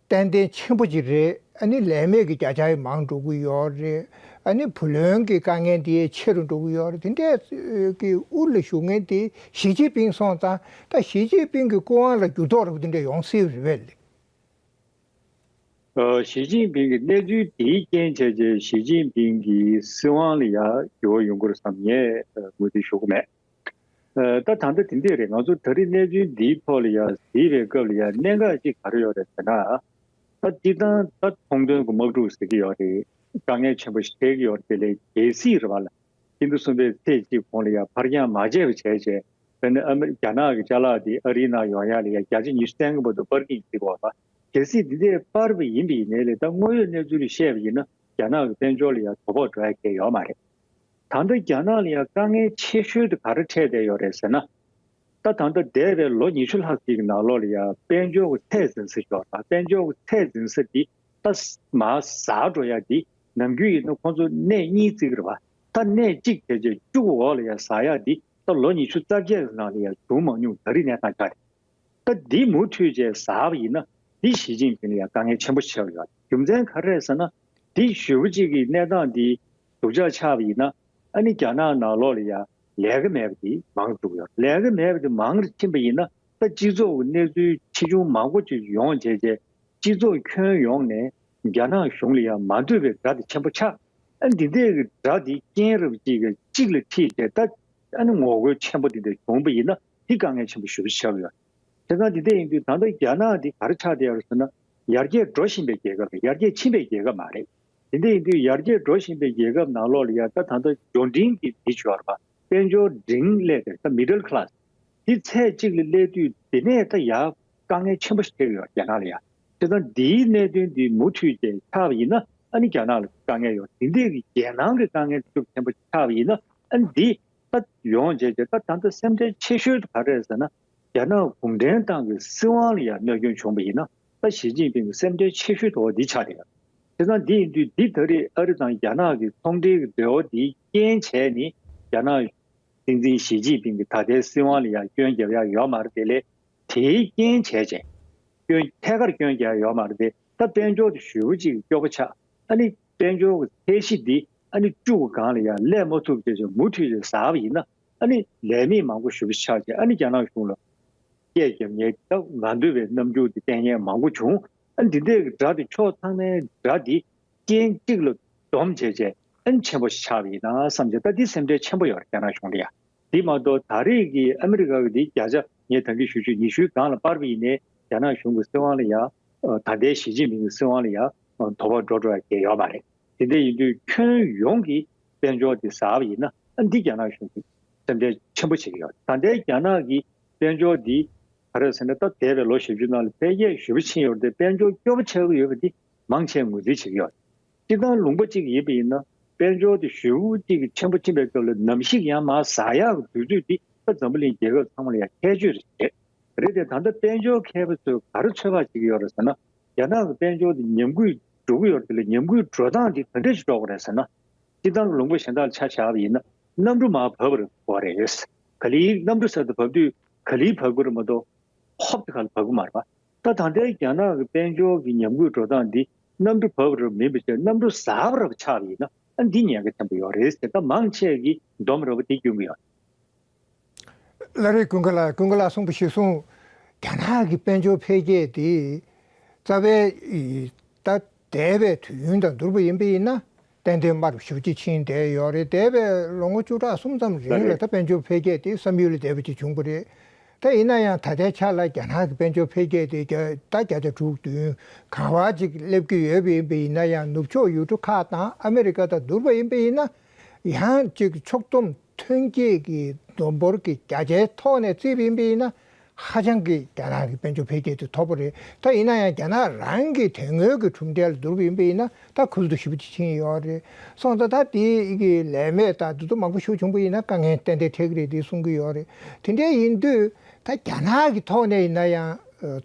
ཏན་ཏན་ཆེན་པོ་ཅིག་རེད། ཨ་ནི་ལས་མེད་ཀྱི་བརྒྱ་ཆ་མང་འགྲོ་གི་ཡོད་རེད། ཨ་ནི་བུ་ལོན་གྱི་དཀའ་ངལ་དེ་ཆེ་རུ་འགྲོ་གི་ཡོད་རེད། དེ་འདྲའི་གི་དབུ་ལ་བཞུགས་མཁན་དེ་ཞི་ཅིན་ཕིང་སོང་ཙང་ད་ཞི་ཅིན་ཕིང་གི་སྐུ་དབང་ལ་འགྱུར་ལྡོག་རེད་པ་དེ་འདྲ་ཡོང་སྲིད་རེད་པས། ཨ། ཞི་ཅིན་ཕིང་གི་གནས་ཚུལ་དེའི་རྐྱེན་བྱས་རྗེས་ཞི་ཅིན་ཕིང་གི་སྲིད་དབང་ལ་ཡང་འགྱུར་བ་ཡོང་གི་རེད་བསམ་ངས་ངོས་འཛིན་ཞུ་གི་མེད། ཨ། ད་ད་ལྟ་དེ་འདྲས་རེད། ང་ཚོ་ད་རེས་གནས་ཚུལ་འདིའི་ཐོག་ལ་ཡང་གཟིགས་པའི་སྐབས་ལ་ཡང་གནད་འགག་ཅིག་ག་རེ་ཡོད་རེད་ཟེར་ན། ད་སྤྱིར་བཏང་ད་ཚོང་དོན་གྱི་དམག་འཁྲུག་ཟེར་གྱི་ཡོད་རེད། དཀའ་ངལ་ཆེན་པོ་ཞིག་འཕྲད་ཀྱི་ཡོད་རེད། དེ་ལས་གལ་སྲིད་རེད་བ་ལ། སྤྱི་ཟླ་གསུམ་པའི་ཚེས་གཅིག་གོང་ལ་ཡང་ཕར་འགྱངས་མ་བྱས་པ་བྱས་བྱས། དཔེར་ན་ཨ་མི་རི་རྒྱ་ནག་གི་ཅ་ལག་དེ་ཨ་རིའི་ནང་ཡོང་ཡ་ལ་ཡ་བརྒྱ་ཆ་ཉི་ཤུ་རྩ་ལྔ་བར་དུ་པར་གིང་བྱེད་དགོས་པ། གལ་སྲིད་འདི་འདྲས་པར་བ་ཡིན་པ་ཡིན་ནའི་ལས་ད་དངོས་ཡོད་གནས་ཚུལ་ལ་བཤད་པ་ཡིན་ན་རྒྱ་ནག་གི་དཔལ་འབྱོར་ལ་ཡ་དོ་ཕོག་འགྲོ་ཡ་གང་ཡང་ཡོད་མ་རེད། ད་ལྟ་རྒྱ་ནག་ལ་ཡ་དཀའ་ངལ་ཆེ་ཤོས་དེ་ག་རེ་འཕྲད་བསྡད་ཡོད་རེད་ཟེར་ན། ད་ད་ལྟ་འདས་པའི་ལོ་ཉི་ཤུ་ལྷག་ཅིག་གི་ནང་ལོགས་ལ་ཡ་དཔལ་འབྱོར་གྱི་ཚད་འཛིན་ས་ཞོག་དང་དཔལ་འབྱོར་གྱི་ཚད་འཛིན་ས་འདི་ད་མར་ཟག་འགྲོ་ཡ་འདི་ནམ་རྒྱུན་ཡིན་ན་ཁོང་ཚོ་གནས་གཉིས་བརྩི་གི་རེད་བ། ད་གནས་གཅིག་བྱས་རྗེས་བཅུ་གི་འོག་ལ་ཡ་ཟག་ཡ་འདི་ད་ལོ་ཉི་ཤུ་རྩ་བརྒྱད་གི་ནང་ལ་ཡ་བྱུང་མ་མྱོང་། ད་རེས་གནས་སྟངས་ཆགས་རེད། ད་འདི་མུ་མཐུད་བྱས་ཟག་པ་ཡིན་ན་འདི་ཞི་ཅིན་ཕིང་ལ་ཡང་དཀའ་ངལ་ཆེན་པོ་ཆགས་ཡོད། རྒྱུ་མཚན་ག་རེ་རེད་ཟེར་ན། འདི་ཞེ་པོ་ཅིག་གི་གནས་སྟངས་འདི་སྡུག་ཅག་ཆགས་པ་ཡིན་ན་ཨ་ནི་རྒྱ་ནག་ནང་ལོགས་ལ་ཡང་ལས་ཀ་མེད་པ་འདི་མང་དུ་འགྲོ་གི་ཡོད། ལས་ཀ་མེད་པ་འདི་མང་རུ་ཕྱིན་པ་ཡིན་ན་ད་སྤྱི་ཚོགས་ཀྱི་གནས་ཚུལ་ཆེ་ཆུང་མང་པོ་ཅིག་ཡོང་བྱས་རྗེས་སྤྱི་ཚོགས་ཁྱོན་ཡོངས་ནས་རྒྱ་ནག་གཞུང་ལ་ཡང་མ་འདོད་པའི་དགྲ་དེ་ཆེན་པོ་ཆགས། ཨ་ནི་འདི་འདྲའི་གི་དགྲ་འདི་རྐྱེན་རབ་ཅིག་གིས་གཅིག་ལ་ཁྲིད་བྱས་ད་ཨ་ནི་ངོ་རྒོལ་ཆེན་པོ་འདི་འདྲ་བྱུང་པ་ཡིན་ན་འདི་དཀའ་ངལ་ཆེན་པོ་ཞེ་པོ་ཆགས་ཡོད། བྱས་ཙང་འདི་འདྲ་ཡིན་དུས་ད་ལྟ་རྒྱ་ནག་འདི་ག་རེ་ཆགས་བསྡད་ཡོད་རེད་ཟེར་ན། ཡར་རྒྱས་འགྲོ་བཞིན་པའི་རྒྱལ་ཁབ་རེད། ཡར་རྒྱས་ཕྱིན་པའི་རྒྱལ་ཁབ་མ་རེད། དེ་འདྲ་ཡིན་དུས་ཡར་རྒྱས་འགྲོ་བཞིན་པའི་རྒྱལ་ཁབ་ནང་ལོགས་ལ་ཡ་ད་ད་ལྟ་འབྱོར་འབྲིང་གི་མི་ཆོག་ར་བ། དཔལ་འབྱོར་འབྲིང་སླེབས་ཏེ་ད་མི་ཌལ་ཁ་ལ་སི་དེ་ཚད་གཅིག་ལ་སླེབས་དུས་དེ་ནས་ད་ཡར་དཀའ་ངལ་ཆེན་པོ་ཞིག་འཕྲད་ཀྱི་ཡོད་རྒྱ་ནག་ལ་ཡ། བྱས་ཙང་འདིའི་གནད་དོན་འདི་མུ་མཐུད་བྱས་ཆགས་པ་ཡིན་ན་ཨ་ནི་རྒྱ་ནག་ལ་དཀའ་ངལ་ཡོད། དེ་འདྲའི་གི་རྒྱལ་ནང་གི་དཀའ་ངལ་ཤུགས་ཆེན་པོ་ཆགས་པ་ཡིན་ན་ཨ་ནི་འདི་ད་ཡོང་བྱས་རྗེས་ད་ད་ལྟ་སེམས་ཁྲལ་ཆེ་ཤོས་དེ་ག་རེ་རེད་ཟེར་ན། རྒྱ་ནག་གུང་ཁྲན་ཏང་གི་སྲིད་དབང་ལ་ཡང་གནོད་སྐྱོན་བྱུང་བ་ཡིན་ན་ད་ཞི་ཅིན་ཕིང་གི་སེམས་ཁྲལ་ཆེ་ཤོས་དེ་འོ་འདི་ཆགས་རེད། བྱས་ཙང་འདི་ཡིན་དུས་འདི་ད་རེས་ཨ་རི་དང་རྒྱ་ནག་གི་ཚོང་འབྲེལ་གྱི་འབྲེལ་བ་འདིའི་རྐྱེན་བྱས་ནས་རྒྱ་ནག་སྲིད་འཛིན་ཞི་ཅིན་ཕིང་གི་ད་ལྟའི་སྲིད་དབང་ལ་ཡང་སྐྱོན་རྒྱབ་ཡ་ཡོད་མ་རེད་དེ་ལས་དེའི་རྐྱེན་བྱས་བྱས་སྐྱོན་ཐད་ཀར་སྐྱོན་རྒྱག་ཡ་ཡོད་མ་རེད་དེ་ད་དཔལ་འབྱོར་དེ་ཞེ་པོ་ཅིག་སྐྱོ་པོ་ཆགས། ཨ་ནི་དཔལ་འབྱོར་གྱི་ཚད་གཞི་འདི་ཨ་ནི་བཅུ་གི་སྒང་ལ་ཡང་སླེབས་མ་ཐུབ་བྱས་བྱས་མུ་མཐུད་ཅིག་ཟག་པ་ཡིན་ན་ཨ་ནི་ལས་མེད་མང་པོ་ཞེ་པོ་ཆགས་བྱས་ཨ་ནི་རྒྱ་ནག་གཞུང་ལ་སྐད་རྒྱབ་མཁན་ད་མ་འདོད་པའི་རྣམ་འགྱུར་དེ་བསྟན་མཁན་མང་པོ་བྱུང་། ཨ་ནི་འདི་འདྲའི་གི་དགྲ་དེ་ཕྱོགས་ཚང་མའི་དགྲ་དེ་རྐྱེན་གཅིག་ལ་བསྡོམས་བྱས་བྱས་ཨ་ནི་ཆེན་པོ་ཞིག་ཆགས་པ་ཡིན་ན་བསམ་བྱས་ད་འདི་སེམས་ཁྲལ་ཆེན་པོ་ཡོད་རེད་རྒྱ་ནག་གཞུང་ལ་ཡ། འདི་མ་གཏོགས་ད་རེས་ཀྱི་ཨ་མི་རི་ཀ་གི་འདི་བརྒྱ་ཆ་ངས་ད་གིན་ཞུ་ཞུ་ཉི་ཤུའི་སྒང་ལ་སྤར་བ་ཡིན་ནའི་རྒྱ་ནག་གཞུང་གི་སྲིད་དབང་ལ་ཡ་ད་ལྟའི་ཞི་ཅིན་ཕིང་གི་སྲིད་དབང་ལ་ཡ་དོ་ཕོག་འགྲོ་འགྲོ་ཡ་གང་ཡང་ཡོད་མ་རེད། དེ་འདྲ་ཡིན་དུས་ཁྱོན་ཡོངས་ཀྱི་དཔལ་འབྱོར་དེ་ཟག་པ་ཡིན་ན་ཨ་འདི་རྒྱ་ནག་གཞུང་གིས་སེམས་ཁྲལ་ཆེན་པོ་བྱེད་ཀྱི་ཡོད། ད་ལྟའི་རྒྱ་ནག་གི་དཔལ་འབྱོར་འདི་ག་རེ་ཟེར་ན་ད་འདས་པའི་ལོ་བཞི་བཅུ་ནང་ལ་འཕེལ་རྒྱས་ཞེ་པོ་ཕྱིན་ཡོད་རེད་དེ་དཔལ་འབྱོར་སྐྱོ་པོ་ཆགས་ཀྱི་ཡོད་པ་འདི་མང་ཆེ་ངོས་འཛིན་བྱེད་ཀྱི་ཡོད། སྤྱིར་བཏང་ལུང་པ་གཅིག་ཡིན་པ་ཡིན་ན་དཔལ་འབྱོར་དེ་ཞེ་པོ་ཅིག་ཆེན་པོ་ཕྱིན་པའི་སྐབས་ལ་ནམ་ཞིག་ཡང་མར་ཟག་ཡག་གི་དུས་ཚོད་འདི་ད་འཛམ་བུ་གླིང་རྒྱལ་ཁབ་ཚང་མ་ལ་ཡང་ཁྱད་ཆོས་རེད། རེད་དེ་ད་ལྟ་དཔལ་འབྱོར་མཁས་པ་ཚོས་ག་རེ་ཚོད་དཔག་བྱེད་ཀྱི་ཡོད་རེད་ཟེར་ན། རྒྱ་ནག་གི་དཔལ་འབྱོར་དེ་ཉམས་རྒུད་འགྲོ་གི་ཡོད་རེད་དེ་ལས་ཉམས་རྒུད་འགྲོ་སྟངས་དེ་ག་འདྲ་ཞིག་འགྲོ་གི་རེད་ཟེར་ན། སྤྱིར་བཏང་གི་ལུང་པ་གཞན་དག་ལ་ཆ་བཞག་པ་ཡིན་ན་གནམ་གྲུ་མར་བབས་པ་རེད་དགོས་རེད། ག་ལེར་གནམ་གྲུ་གསར་དུ་བབས་དུས་ག་ལེར་བབས་དགོས་རེད་མ་གཏོགས་ཧོབ་ཏེ་ག་ལ་བབས་ཀྱི་མ་རེད་པ། ད་ད་ལྟའི་རྒྱ་ནག་གི་དཔལ་འབྱོར་གྱི་ཉམས་རྒུད་འགྲོ་སྟངས་འདི་གནམ་གྲུ་བབས་པ་རེད་མིན་པ་བྱས་གནམ་གྲུ་ཟག་པ་རེད་ཆགས་པ་ཡིན་ན་ཨ་འདི་ཉེན་ཁ་ཆེན་པོ་ཡོད་རེད་ཟེར། ད་མང་ཆེ་གིས་སྡོམ་རེད་པ་འདི་སྐྱོན་གྱི་ཡོད། ལགས་རེད། ཀུན་དགའ་ལགས། ཀུན་དགའ་ལགས་གསུངས་པ་གཞིར་བཟུང་རྒྱ་ནག་གི་དཔལ་འབྱོར་འཕེལ་རྒྱས་དེ་རྩ་བའི་ད་འདས་པའི་དུས་ཡུན་དང་བསྡུར་བ་ཡིན་པ་ཡིན་ན་ཏན་ཏན་དམའ་རུ་ཞེ་པོ་ཅིག་ཕྱིན་བསྡད་ཡོད་རེད། འདས་པའི་ལོ་ངོ་བཅུ་ཕྲག་གསུམ་ཙམ་རིང་ལ་ད་དཔལ་འབྱོར་འཕེལ་རྒྱས་དེ་བསམ་ཡུལ་ལས་འདས་པ་ཅིག་བྱུང་བ་རེད། ད་ཡིན་ན་ཡང་ད་ལྟའི་ཆ་ལ་རྒྱ་ནག་གི་དཔལ་འབྱོར་འཕེལ་རྒྱས་དེ་བརྒྱ་ད་བརྒྱ་ཆ་དྲུག་བདུན་གང་བ་ཅིག་སླེབས་ཀྱི་ཡོད་པ་ཡིན་པ་ཡིན་ན་ཡང་ནུབ་ཕྱོགས་ཡུལ་གྲུ་ཁག་དང་ཨ་མེ་རི་ཀ་དང་བསྡུར་བ་ཡིན་པ་ཡིན་ན་ཡང་ཅིག་ཕྱོགས་བསྡོམས་ཐོན་སྐྱེད་ཀྱི་བསྡོམས་འབོར་གྱི་བརྒྱ་ཆའི་ཐོག་ནས་བརྩིས་པ་ཡིན་པ་ཡིན་ན་ཧ་ཅང་གི་རྒྱ་ནག་གི་དཔལ་འབྱོར་འཕེལ་རྒྱས་དེ་མཐོ་པོ་རེད། ད་ཡིན་ན་ཡང་རྒྱ་ནག་རང་གི་དེ་སྔོན་གྱི་གྲུབ་འབྲས་ལ་བསྡུར་བ་ཡིན་པ་ཡིན་ན་ད་ཁུལ་དུ་ཞེ་པོ་ཅིག་ཕྱིན་ཡོད་རེད། སོང་ཙང་ད་དེ་གི་ལས་མེད་དང་དེ་ཚོ་མང་པོ་ཞིག་བྱུང་པ་ཡིན་ན་དཀའ་ངལ་ཏན་ཏན་འཕྲད་ཀྱི་རེད་དེ་གསུང་གི་ཡོད་རེད། དེ་འདྲ་ཡིན་དུས་ད་རྒྱ་ནག་གི་ཐོག་ནས་ཡིན་ན་ཡང་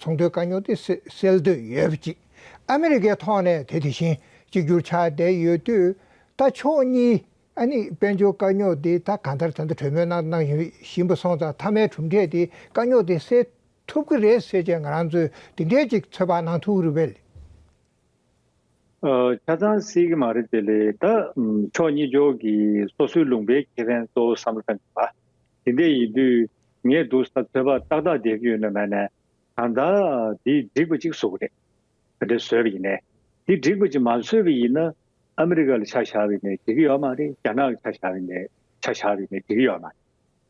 ཚོང་དོན་དཀའ་རྙོག་དེ་སེལ་འདོད་ཡོད་པ་ཅིག་ཨ་མེ་རི་ཀའི་ཐོག་ནས་དེ་དེ་བཞིན་གཅིག་གྱུར་ཆགས་བསྡད་ཡོད་དུས་ད་ཕྱོགས་གཉིས། ཨ་ནི་དཔལ་འབྱོར་དཀའ་རྙོག་འདི་ད་གང་ལྟར་ད་ལྟ་གྲོས་མོལ་གནང་གནང་བཞིན་པ་སོང་ཙང་མཐའ་མའི་གྲུབ་འབྲས་འདི་དཀའ་རྙོག་འདི་སེལ་ཐུབ་ཀྱི་རེད་ཟེར་བྱས་ང་རང་ཚོས་འདི་འདྲའི་ཅིག་ཚོད་དཔག་གནང་ཐུབ་ཀྱི་རེད་པས། ཆ་ཚང་སྲིད་ཀྱི་མ་རེད་དེ་ལས་ད་ཕྱོགས་གཉིས་ཕྱོགས་ཀྱི་སོ་སོའི་ལུང་པའི་ཁེ་ཕན་གཙོ་བོ་བསམ་བློ་གཏང་དགོས་པ། དེ་འདྲ་ཡིན་དུས་ངས་འདུག་ས་ཚོད་དཔག་ཏག་ཏག་བསྡད་ཀྱི་ཡོད་ན་མེད་ན་གང་ལྟར་འདི་འགྲིག་པ་ཅིག་བཟོ་གི་རེད། ག་འདྲ་བཟོས་པ་ཡིན་ནའི་འདི་འགྲིག་པ་ཅིག་མ་བཟོས་པ་ཡིན་ན་ཨ་མི་རི་ཀ་ལ་ཆ་བཞག་པ་ཡིན་ནའི་འགྲིག་གི་ཡོད་མ་རེད། རྒྱ་ནག་ལ་ཆ་བཞག་པ་ཡིན་ནའི་ཆ་བཞག་པ་ཡིན་ནའི་འགྲིག་གི་ཡོད་མ་རེད།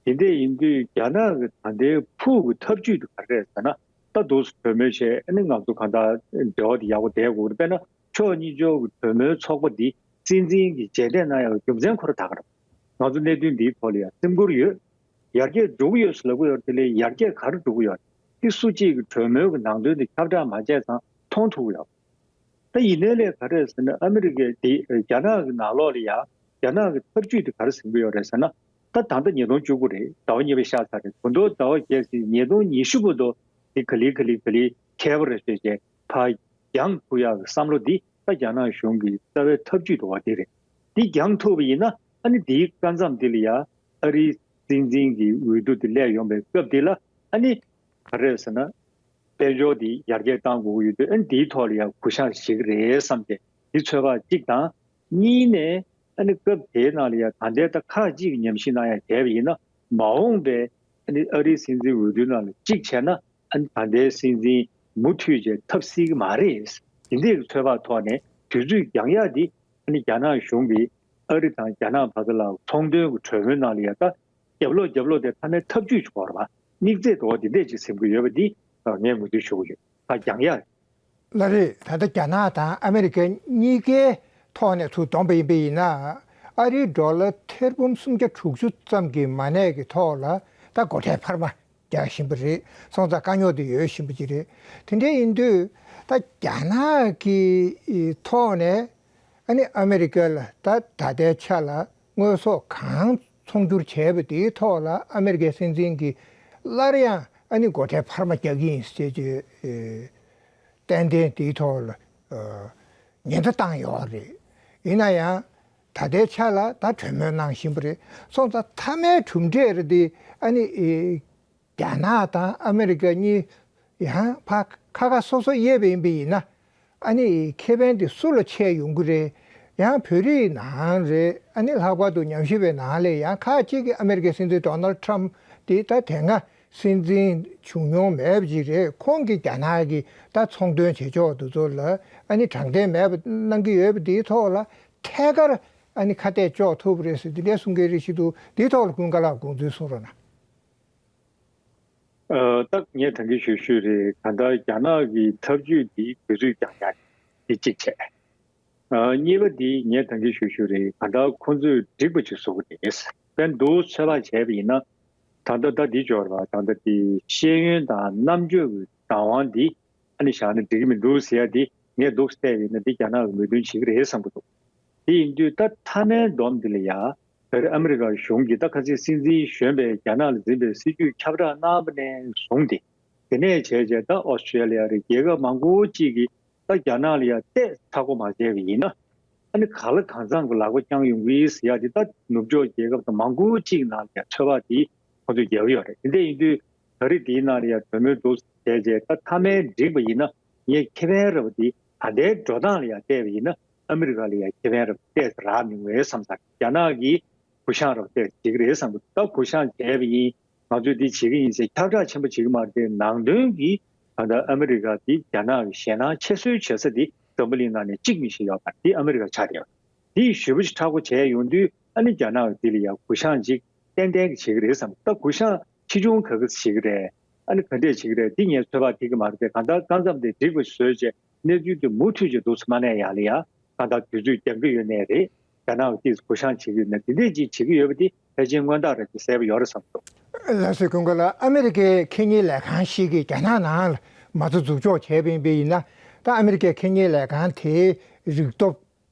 དེ་འདྲ་ཡིན་དུས་རྒྱ་ནག་གི་ད་ལྟའི་ཕུགས་ཀྱི་ཐབས་ཇུས་དེ་ག་རེ་རེད་ཟེར་ན་ད་འདུག་སེ་གྲོས་མོལ་བྱས་ཨ་ནི་ང་ཚོ་གང་ལྟར་འབྲེལ་བ་དེ་ཡག་པོ་བསྡད་དགོས་རེད། དཔེར་ན་ཕྱོགས་གཉིས་ཕྱོགས་ཀྱི་གྲོས་མོལ་ཚོགས་པ་འདི་སྲིད་འཛིན་གྱི་མཇལ་འཕྲད་གནང་ཡག་རྒྱུ་མཚན་ཁོ་རང་ད་ག་རེད། ང་ཚོ་གནད་དོན་འདིའི་ཐོག་ལ་ཡང་སེམས་ཁུར་ཡོད། ཡར་རྒྱས་འགྲོ་གི་ཡོད་ཟེར་ལབ་ཀྱི་ཡོད་རེད། དེ་ལས་ཡར་རྒྱས་ག་རེ་འགྲོ་གི་ཡོད་རེད། དེ་སུ་གཅིག་གི་གྲོས་མོལ་གྱི་ནང་དོན་དེ་ཁྱབ་བསྒྲགས་མ་བྱས་ཙང་མཐོང་ཐུབ་ཀྱི་ཡོད། ད་ཡིན་ནའི་ལས་ག་རེ་ཟེར་ན་ཨ་མི་རི་ཀའི་དེ་རྒྱ་ནག་གི་ནང་ལོགས་ལ་ཡང་རྒྱ་ནག་གི་ཐབས་ཇུས་དེ་ག་རེ་ཟིན་གྱི་ཡོད་རེད་ཟེར་ན་ད་ད་ལྟ་ཉིས་སྟོང་བཅུ་དགུ་རེད། ཟླ་བ་གཉིས་པ་ཤར་ཚར་རེད། ད་དུང་ཟླ་བ་བརྒྱད་ཟིན་ཉིས་སྟོང་ཉི་ཤུ་བར་དུ་དེ་ག་ལེ་ག་ལེ་ག་ལེ་ཁྱད་པར་རེ་བྱས་བྱས་ཕར་འགྱངས་ཐུབ་ཡག་གི་བསམ་བློ་འདི་ད་རྒྱ་ནག་གཞུང་གི་རྩ་བའི་ཐབས་ཇུས་དེ་བ་དེ་རེད། འདི་འགྱངས་ཐུབ་པ་ཡིན་ན་ཨ་ནི་འདིའི་སྐབས་མཚམས་འདི་ལ་ཡ་ཨ་རིའི་སྲིད་འཛིན་གྱི་འོས་བསྡུ་འདི་སླེབས་ཡོང་པའི་སྐབས་འདི་ལ་ཨ་ནི་ག་རེ་ཟེར་ན་དཔལ་འབྱོར་འདི་ཡར་རྒྱས་གཏང་དགོས་ཀྱི་ཡོད་དུས་ཨ་ནི་འདིའི་ཐོག་ལ་ཡ་གུ་ཡངས་ཞིག་རེད་བསམ་སྟེ་འདི་ཚོད་དཔག་གཅིག་དང་། གཉིས་ནས་ཨ་ནི་སྐབས་དེའི་ནང་ལ་ཡ་ད་ལྟའི་ད་ཁག་ཅིག་གི་ཉམས་ཞིབ་གནང་ཡ་བྱས་པ་ཡིན་ན་མ་འོངས་པའི་ཨ་ནི་ཨ་རིའི་སྲིད་འཛིན་འོས་བསྡུ་ནང་ལ་གཅིག་བྱས་ན་ཨ་ནི་ད་ལྟའི་སྲིད་འཛིན་མུ་མཐུད་བྱས་ཐབས་སྲིད་ཀྱི་མ་རེད། དེ་འདྲའི་ཚོད་དཔག་ཐོག་ནས་དུས་ཚོད་འགྱངས་ཡག་འདི་ཨ་ནི་རྒྱ་ནག་གཞུང་གིས་ཨ་རི་དང་རྒྱ་ནག་བར་དུ་ལ་ཚོང་དོན་གྱི་གྲོས་མོལ་ནང་ལ་ཡ་ད་རྒྱབ་ལོག་རྒྱབ་ལོག་དེ་ཐ་མའི་ཐབས་ཇུས་ཆོག་ར་བ་དམིགས་བརྩེ་དོ་འདི་འདྲས་ཅིག་སེམས་ཀྱི་ཡོད་པ་འདི་ངས་ངོས་འཛིན་ཞུ་གི་ཡོད། ད་རྒྱང་ཡ། ལགས་རེད། ད་ལྟ་རྒྱ་ནག་དང་ཨ་མེ་རི་ཀ་གཉིས་ཀའི་ཐོག་ནས་ཚུར་བསྡོམས་པ་ཡིན་པ་ཡིན་ན་ཨ་རིའི་ཌོ་ལར་ཐེར་འབུམ་སུམ་བརྒྱ་དྲུག་ཅུ་ཙམ་གྱི་མ་གནས་ཀྱི་ཐོག་ལ་ད་སྒོ་ཁྲལ་འཕར་མ་རྒྱག་བཞིན་པ་རེད། སོང་ཙང་དཀའ་རྙོག་དེ་ཡོད་བཞིན་པ་ཅིག་རེད། དེ་འདྲ་ཡིན་དུས་ད་རྒྱ་ནག་གི་ཐོག་ནས་ཨ་ནི་ཨ་མེ་རི་ཀ་ལ་ད་ད་ལྟའི་ཆ་ལ་དངོས་ཟོག་གང་ཚོང་སྒྱུར་བྱས་པ་དེའི་ཐོག་ལ་ཨ་མེ་རི་ཀའི་སྲིད་འཛིན་གྱིས་སླར་ཡང་ཨ་ནི་སྒོ་ཁྲལ་འཕར་མ་རྒྱག་གི་ཡིན་ཟེར་གྱི་ཏན་ཏན་དེའི་ཐོག་ལ་ཉེན་བརྡ་བཏང་ཡོད་རེད། ཡིན་ན་ཡང་ད་ལྟའི་ཆ་ལ་ད་གྲོས་མོལ་གནང་བཞིན་པ་རེད། སོང་ཙང་མཐའ་མའི་གྲུབ་འབྲས་རེད་དེ་ཨ་ནི་རྒྱ་ནག་དང་ཨ་མེ་རི་ཀ་གཉིས་ཡང་ཕར་ཁ་ཁ་སོ་སོ་དབྱེ་བ་ཡིན་པ་ཡིན་ན་ཨ་ནི་ཁེ་ཕན་དེ་སུ་ལ་ཆད་ཡོང་གི་རེད། ཡང་བོད་རིགས་ནང་རེད། ཨ་ནི་ལྷག་པར་དུ་ཉམས་ཞིབ་པའི་ནང་ལས་ཡང་ཁག་ཅིག་གིས་ཨ་མེ་རི་ཀའི་སྲིད་འཛིན་ཌོ་ནལ་ཊམ་དེ་ད་དེ་སྔ་སྲིད་འཛིན་བྱུང་མྱོང་མེད་པ་ཅིག་རེད། ཁོང་གིས་རྒྱ་ནག་གི་ད་ཚོང་དོན་བྱེད་ཕྱོགས་དེ་ཚོ་ལ་ཨ་ནི་དྲང་བདེན་མེད་པ་གནང་གི་ཡོད་པ་དེའི་ཐོག་ལ་ཐད་ཀར་ཨ་ནི་ཁ་གཏད་གཅོག་ཐུབ་པ་རེད་ཟེར་དེ་འདྲའི་གསུང་མཁན་རེ་ཞིག་འདུག་དེའི་ཐོག་ལ་ཀུན་དགའ་ལགས་དགོངས་ཚུལ་གསུང་རོགས་གནང་། ཨ། ད་ངས་ད་གིན་ཞུ་ཞུས་རེད། གང་ལྟར་རྒྱ་ནག་གི་ཐབས་ཇུས་འདི་དུས་ཚོད་འགྱངས་ཡག་འདི་གཅིག་བྱས། ཨ། གཉིས་པ་འདི་ངས་ད་གིན་ཞུ་ཞུས་རེད། གང་ལྟར་ཁོང་ཚོས་འགྲིག་པ་ཅིག་བཟོ་གི་རེད། དཔེར་ན་འདུག་ཚོད་དཔག་བྱས་པ་ཡིན་ན་ད་ལྟ་ད་འདི་འབྱོར་བ་ད་ལྟ་འདི་ཤེས་ཡོན་དང་རྣམ་དཔྱོད་ཀྱི་བདག་དབང་འདི་ཨ་ནི་བཞག་ན་འགྲིག་གི་མི་འདུག་ཟེར་ཡ་འདི་ངས་འདུག་བལྟས་པ་ཡིན་ན་འདི་རྒྱ་ནག་གི་མོས་མཐུན་བྱེད་ཀྱི་རེད་བསམ་གྱི་འདུག་དེ་ཡིན་དུས་ད་མཐའ་མའི་སྡོམ་འདི་ལ་ཡ། བོད་ཨ་མི་རི་ཀ་གཞུང་གིས་ད་ཁ་སང་སྲིད་འཛིན་གཞོན་པས་རྒྱ་ནག་ལ་འཛིན་པའི་སྲིད་ཇུས་ཁྱབ་བསྒྲགས་གནང་བ་ནས་བཟུང་སྟེ། དེ་ནས་བྱས་རྗེས་ད་ཨོ་སི་ཀྲི་ལི་ཡ་རེད། རྒྱལ་ཁབ་མང་པོ་གཅིག་གིས་ད་རྒྱ་ནག་ལ་ཡ་ཏོག་ཙམ་མཐའ་འཁོར་མ་བྱས་པ་ཡིན་ན། ཨ་ནི་ག་ལ་གང་འཚམ་གྱི་ལག་པ་བརྐྱངས་ཡོང་གི་ཡིན་ཟེར་ཡ་དེ། ད་ནུབ་ཕྱོགས་རྒྱལ་ཁབ་དང་མང་པོ་ཅིག་ནང་ལ་ཡང་ཚོད་དཔག་དེ་ཁོ་ཚོས་རྒྱག་གི་ཡོད་རེད། དེ་འདྲ་ཡིན་དུས་ད་རེས་དེའི་ནང་ལ་ཡང་གྲོས་མོལ་འདུག་བྱས་རྗེས། ད་མཐའ་མའི་འགྲིག་པ་ཡིན་ན། ངས་ཁེ་ཕན་ར་བ་དེ་ད་ལྟའི་འགྲོ་སྟངས་ལ་ཡང་བལྟས་པ་ཡིན་ན། ཨ་མི་རི་ཀ་ལ་ཡང་ཁེ་ཕན་ར་བ་ཏོག་ཙམ་རག་མི་འོས་བསམ་ས། རྒྱ་ནག་གིས་གུ་ཤང་ར་བ་ཏོག་ཙམ་བྱེད་ཀྱི་རེད་བསམ་གི་འདུག་ད་གུ་ཤང་བྱས་པ་ཡིན། ང་ཚོས་འདི་བྱེད་ཀྱི་ཡིན་ཟེར་ཁྱབ་བསྒྲགས་ཆེན་པོ་བྱེད་ཀྱི་མ་རེད་དེ། ནང་དོན་གྱི་ད་ལྟ་ཨ་མི་རི་ཀ་འདི་རྒྱ་ནག་གི་ཞེད་སྣང་ཆེ་སུའི་བྱེད་ས་འདི་འཛམ་བུ་གླིང་ནང་ནས་གཅིག་མིན་ཞིག་ཡོད་པ་འདི་ཨ་མི་རི་ཀ་ཆགས་ཡོད། འདི་ཞེ་པོ་ཅིག་མཁྲེགས་པོ་བྱས་ཡོང་དུས། ཨ་ནི་རྒྱ་ནག་གི་འདི་ལ་ཡང་གུ་ཤང་ཅིག་ཏན་ཏན་གྱི་བྱེད་ཀྱི་རེད་བསམ། ད་གུ་ཤང་ཆེ་ཆུང་ག་གི་བྱེད་ཀྱི་རེད། ཨ་ནི་ག་འདྲས་བྱེད་ཀྱི་རེད། འདི་ངས་ཚོད་དཔག་ཐེབས་ཀྱི་མ་རེད་དེ། གང་ལྟར་སྐབས་མཚམས་དེ་འགྲིག་པ་བཟོས་བྱས། གནས་ཚུལ་དེ་མུ་མཐུད་ཅིག་འདུག་སེ་མ་གནས་ཡ་ལ་ཡ། གང་ལྟར་དུས་ཚོད་འགྱངས་ཀྱི་ཡོད་ནའི་རེད། རྒྱ་ནག་གིས་གུ་ཤང་བྱེད་ཀྱི་ཡོད་ན། དེ་འདྲས་ཅིག་བྱེད་ཀྱི་ཡོད་པ་དེ་ཕལ་ཆེར་སྔོན་བརྡ་ར་ཅིག་གསལ་པོ་ཡོད་རེད་བསམ་འདུག་ལགས་སོ། ཀུན་དགའ་ལགས། ཨ་མི་རི་ཀའི་ཁེ་གཉེར་ལས་ཁང་ཞིག་གིས་རྒྱ་ནག་ནང་ལ་མ་རྩ་འཛུགས་འཇོག་བྱས་པ་ཡིན་པ་ཡིན་ན། ད་ཨ་མི་རི་ཀའི་ཁེ་གཉེར་ལས་ཁང་དེའི་རིག་སྟོབས་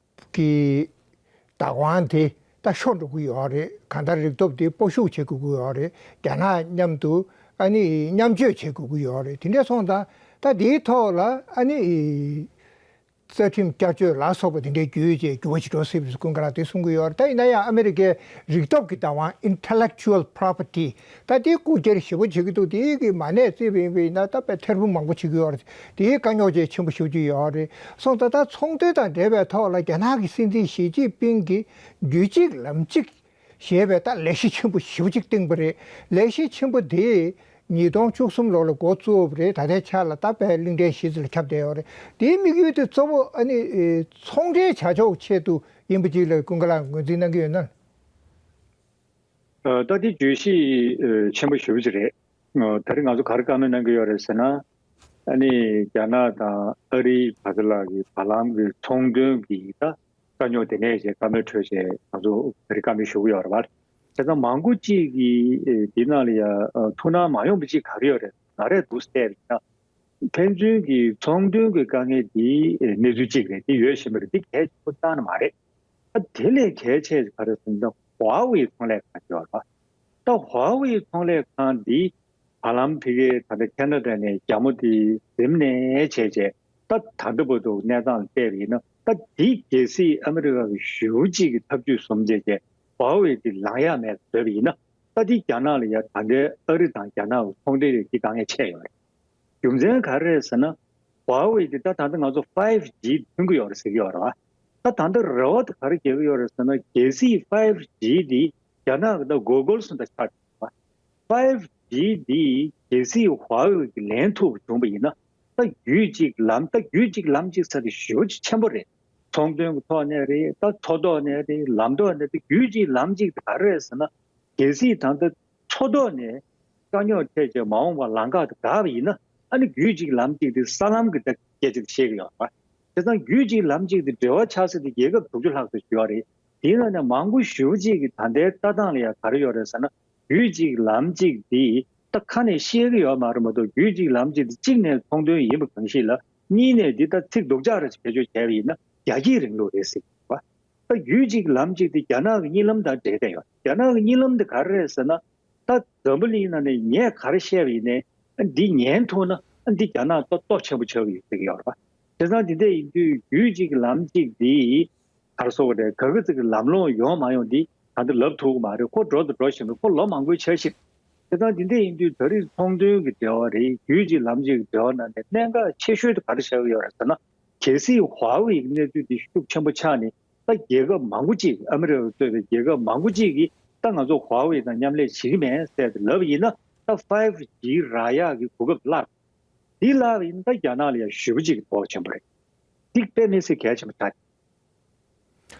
ཀྱི་བདག་དབང་དེ་ད་ཤོར་འགྲོ་གི་ཡོད་རེད། གང་ལྟར་རིག་སྟོབས་དེ་སྤོ་བཤུག་བྱེད་དགོས་ཀྱི་ཡོད་རེད། རྒྱ་ནག་མཉམ་དུ་ཨ་ནི་མཉམ་སྤྱོད་བྱེད་དགོས་ཀྱི་ཡོད་རེད། དེ་འདྲ་སོང་ཙང་ད་དེའི་ཐོག་ལ་ཨ་ནི་རྩ་ཁྲིམས་བསྐྱར་བཅོས་ལ་སོགས་པ་དེ་འདྲའི་བརྒྱུད་བྱས་འགྱུར་བ་ཞིག་འགྲོ་སྲིད་པ་རེད་ཟེར་ཀུན་དགའ་ལགས་དེ་གསུང་གི་ཡོད་རེད། ད་ཡིན་ན་ཡང་ཨ་མི་རི་ཀའི་རིག་སྟོབས་ཀྱི་བདག་དབང་Intellectual Property ད་དེ་རྐུ་འཁྱེར་ཞེ་པོ་བྱེད་ཀྱི་འདུག་དེ་གི་མ་གནས་བརྩིས་པ་ཡིན་པ་ཡིན་ན་ད་དཔེ་ཐེར་འབུམ་མང་པོ་བྱེད་ཀྱི་ཡོད་རེད། དེའི་དཀའ་རྙོག་ཅིག་ཆེན་པོ་ཞེ་པོ་ཅིག་ཡོད་རེད། སོང་ཙང་ད་ཚོང་དོན་དང་འབྲེལ་བའི་ཐོག་ལ་རྒྱ་ནག་གི་སྲིད་འཛིན་ཞི་ཅིན་ཕིང་གིས་རྒྱུད་གཅིག་ལམ་གཅིག་ཞེས་པའི་ད་ལས་གཞི་ཆེན་པོ་ཞེ་པོ་ཅིག་བཏིང་པ་རེད། ལས་གཞི་ཆེན་པོ་དེ་ཉིས་སྟོང་བཅུ་གསུམ་ལོ་ལ་འགོ་བཙུགས་པ་རེད། ད་ལྟའི་ཆར་ལ་ད་དཔེ་གླིང་ཕྲན་བཞི་ཙམ་ལ་ཁྱབ་བསྡད་ཡོད་རེད། དེའི་དམིགས་ཡུལ་དེ་གཙོ་བོ་ཨ་ནི་ཚོང་འབྲེལ་བྱ་ཕྱོགས་ཆེད་དུ་ཡིན་པ་ཅིག་ལ་ཀུན་དགའ་ལགས་ངོས་འཛིན་གནང་གི་ཡོད་ན། ཨ། ད་དེ་བརྗོད་གཞི་ཨ་ཆེན་པོ་ཞེ་པོ་ཅིག་རེད། ཨ། ད་རེས་ང་ཚོ་ག་རེ་བཀའ་མོལ་གནང་གི་ཡོད་རེད་ཟེར་ན། ཨ་ནི་རྒྱ་ནག་དང་ཨ་རིའི་བར་དུ་ལ་གི་བར་ལམ་གྱི་ཚོང་དོན་གྱི་ད་དཀའ་རྙོག་དེ་ནས་བྱས་བཀའ་མོལ་འཕྲོད་བྱས་ང་ཚོ་དེ་རིང་བཀའ་མོལ་ཞུ་གི་ཡོད་རེད་པ། བྱས་ཙང་མང་པོ་ཅིག་གིས་ཨེ་འདི་ནང་ལ་ཡ་ཨ་ཐུགས་སྣང་མ་ཡོང་པ་ཅིག་ག་རེ་ཡོད་རེད། ང་རས་འདུག་བལྟས་པ་ཡིན་ན། ཕན་ཚུན་གྱི་ཚོང་དོན་གྱི་དཀའ་ངལ་འདི་ཨེ་གནས་ཚུལ་གཅིག་རེད། འདི་ཡོད་བཞིན་པ་རེད། འདི་གལ་ཆེན་པོ་གཏན་ནས་མ་རེད། ཨ་དེ་ལས་གལ་ཆེ་ག་རེ་ཟེར་ན། ཧྭ་ཝེ་ཚོང་ལས་ཁང་ཡོད་རེད་པ། ད་ཧྭ་ཝེ་ཚོང་ལས་ཁང་འདི་བར་ལམ་ཕ་གིའི་ད་ལྟ་ཁེ་ན་ཌ་ནས་རྒྱ་མོ་དེ་འཛིན་ནས་བྱས་བྱས། ད་ད་ལྟ་བར་དུ་གནས་སྟངས་ལ་བལྟས་པ་ཡིན་ན། ད་འདི་གལ་སྲིད་ཨ་མི་རི་ཀ་གི་ཞེ་པོ་ཅིག་གི་ཐབས་ཇུས་བཟུང་བྱས་བྱས་ཧྭ་ཝེ་དེ་ལངས་ཡ་མེད་པ་བཟོས་པ་ཡིན་ན། ད་འདི་རྒྱ་ནག་ལ་ཡ་ད་ལྟའི་ཨ་རི་དང་རྒྱ་ནག་གི་ཚོང་འབྲེལ་ལས་འདི་དཀའ་ངལ་ཆེ་ཡོད་རེད། རྒྱུ་མཚན་ག་རེ་རེད་ཟེར་ན། ཧྭ་ཝེ་འདི་ད་ད་ལྟ་ང་ཚོ་ཕའིབ་ཇི་ཐོན་གྱི་ཡོད་རེད་ཟེར་གྱི་ཡོད་རེད་པ། ད་ད་ལྟ་རེ་བ་དེ་ག་རེ་རྒྱག་གི་ཡོད་རེད་ཟེར་ན། གལ་སྲིད་ཕའིབ་ཇི་འདི་རྒྱ་ནག་གི་ད་གུ་གལ་སོང་ད་ཆགས་འགྲོ་བ། ཕའིབ་ཇི་འདི་གལ་སྲིད་ཧྭ་ཝེ་གིས་ལེན་ཐུབ་བྱུང་བ་ཡིན་ན། ད་རྒྱུད་གཅིག་ལམ། ད་རྒྱུད་གཅིག་ལམ་གཅིག་ཟེར་དེ་ཞེ་པོ་ཅིག་ཆེན་པོ་རེད། ཚོང་དོན་གྱི་ཐོག་ནས་རེད། ད་མཚོ་ཐོག་ནས་རེད། ལམ་ཐོག་ནས་རེད། རྒྱུད་གཅིག་ལམ་གཅིག་དེ་ག་རེ་རེད་ཟེར་ན། གལ་སྲིད་ད་ལྟ་མཚོ་ཐོག་ནས་དཀའ་རྙོག་འཕྲད་བྱས་མ་འོངས་པར་ལམ་ཁ་དེ་འགག་པ་ཡིན་ན། ཨ་ནི་རྒྱུད་གཅིག་ལམ་གཅིག་དེ་ས་ལམ་གྱི་ད་སྐད་ཆ་དེ་བཤད་ཀྱི་ཡོད་རེད་པ། བྱས་ཙང་རྒྱུད་གཅིག་ལམ་གཅིག་དེ་འབྲེལ་བ་ཆགས་ས་དེ་རྒྱལ་ཁབ་དྲུག་ཅུ་ལྷག་ཙམ་ཞིག་ཡོད་རེད། དེའི་ནང་ནས་མང་པོ་ཞེ་པོ་ཅིག་གི་ད་ལྟའི་ལྟ་སྟངས་ལ་ཡང་ག་རེ་ཡོད་རེད་ཟེར་ན། རྒྱུད་གཅིག་ལམ་གཅིག་འདི་ད་ཁ་ནས་བཤད་ཀྱི་ཡོད་མ་རེད་མ་གཏོགས། རྒྱུད་གཅིག་ལམ་གཅིག་འདི་གཅིག་ནས་ཚོང་དོན་ཡིན་པ་གང་ཞིག་ལ། གཉིས་ནས་འདི་ད་ཚིག་སྡུག་ཅག་རེ་ཞིག་བེད་སྤྱོད་བྱས་པ་ཡིན་ན། རྒྱ་སྐྱེད་རིང་ལུགས་རེད་ཟེར་གྱི་ཡོད་པ། ད་རྒྱུད་གཅིག་ལམ་གཅིག་དེ་རྒྱ་ནག་གི་གཉིད་ལམ་དང་འབྲེལ་བསྡད་ཡོད། རྒྱ་ནག་གི་གཉིད་ལམ་དེ་ག་རེ་རེད་ཟེར་ན། ད་འཛམ་བུ་གླིང་ནང་ནས་ངས་ག་རེ་བཤད་པ་ཡིན་ནའི་འདི་ཉན་ཐུབ་ན། འདི་རྒྱ་ནག་ཏོག་ཏོག་ཆེན་པོ་ཆགས་ཀྱི་ཡོད་ཟེར་གྱི་ཡོད་རེད་པ། བྱས་ཙང་འདི་འདྲ་ཡིན་དུས་རྒྱུད་གཅིག་ལམ་གཅིག་འདི་ག་རེ་ཟེར་དགོས་རེད། ག་གི་ཙི་གི་ལམ་ལྷོང་ཡོང་མ་ཡོང་འདི་ད་ལྟ་ལབ་ཐུབ་ཀྱི་མ་རེད། ཁོ་འགྲོ་དང་འགྲོ་བཞིན་པ། ཁོ་ལོ་མང་པོའི་འཆར་གཞི། བྱས་ཙང་འདི་འདྲ་ཡིན་དུས་ད་རེས་ཚོང་དོན་གྱི་འབྲེལ་བ་རེད། རྒྱུད་གཅིག་ལམ་གཅིག་གི་འབྲེལ་བ་ནང་ནས་གནད་འགག་ཆེ་ཤོས་དེ་ག་རེ་ཆགས་ཀྱི་ཡོད་རེད་ཟེར་ན། གལ་སྲིད་ཧྭ་ཝེ་ཡི་གནས་ཚུལ་འདི་ཤུགས་ཆེན་པོ་ཆགས་ནས། ད་རྒྱལ་ཁབ་མང་པོ་ཅིག། ཨ་མི་རི་ཀ་གཙོས་པའི་རྒྱལ་ཁབ་མང་པོ་ཅིག་གིས་ད་ང་ཚོ་ཧྭ་ཝེ་དང་མཉམ་ལས་བྱེད་ཀྱི་མེད་ཟེར་ཏེ་ལབ་པ་ཡིན་ན། ད་ཕའིབ་ཇི་རག་ཡག་གི་གོ་སྐབས་བརླག་འདི་བརླག་པ་ཡིན་ན་ད་རྒྱ་ནག་ལ་ཡང་ཞེ་པོ་ཅིག་གི་དོགས་ཆེན་པོ་རེད། འདི་དཔེ་མི་སྲིད་གལ་ཆེན་པོ་ཆགས།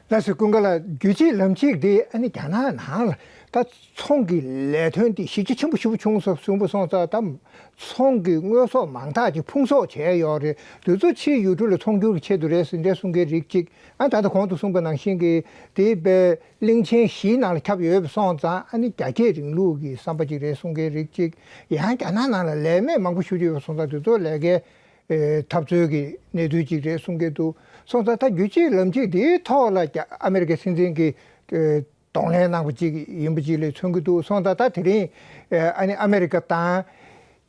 ལགས་སོ། ཀུན་དགའ་ལགས། རྒྱུད་གཅིག་ལམ་གཅིག་དེ་ཨ་ནི་རྒྱ་ནག་ནང་ལ་ད་ཚོང་གི་ལས་དོན་དེ་གཞི་རྒྱ་ཆེན་པོ་ཞེ་པོ་བྱུང་སོང་བ་སོང་ཙང་། ད་ཚོང་གི་དངོས་ཟོག་མང་དག་ཅིག་ཕུང་གསོག་བྱས་ཡོད་རེད། དེ་ཚོ་ཕྱིའི་ཡུལ་གྲུ་ལ་ཚོང་སྒྱུར་གྱི་ཆེད་དུ་རེད་ཟེར་འདྲ་གསུང་མཁན་རིགས་གཅིག། ཨ་ད་ལྟ་གོང་དུ་གསུངས་པ་ནང་བཞིན་གྱི་དེ་དཔེ་གླིང་ཆེན་བཞིའི་ནང་ལ་ཁྱབ་ཡོད་པ་སོང་ཙང་། ཨ་ནི་རྒྱ་སྐྱེད་རིང་ལུགས་ཀྱི་བསམ་པ་ཅིག་རེད་གསུང་མཁན་རིགས་གཅིག། ཡང་རྒྱ་ནག་ནང་ལ་ལས་མེད་མང་པོ་ཞེ་པོ་ཅིག་ཡོད་པ་སོང་ཙང་། དེ་ཚོ་ལས་ཀའི་ཨེ་འཐབ་རྩོད་ཀྱི་གནད་དོན་ཅིག་རེད་གསུང་གི་འདུག། སོང་ཙང་ད་རྒྱུད་གཅིག་ལམ་གཅིག་དེའི་ཐོག་ལ་རྒྱ་ཨ་མེ་རི་ཀའི་སྲིད་འཛིན་གྱིས་ཨེ་གདོང་ལེན་གནང་བ་ཅིག་ཡིན་པ་ཅིག་ལ་མཚོན་གྱི་འདུག། སོང་ཙང་ད་དེ་རིང་ཨེ་ཨ་ནི་ཨ་མེ་རི་ཀ་དང་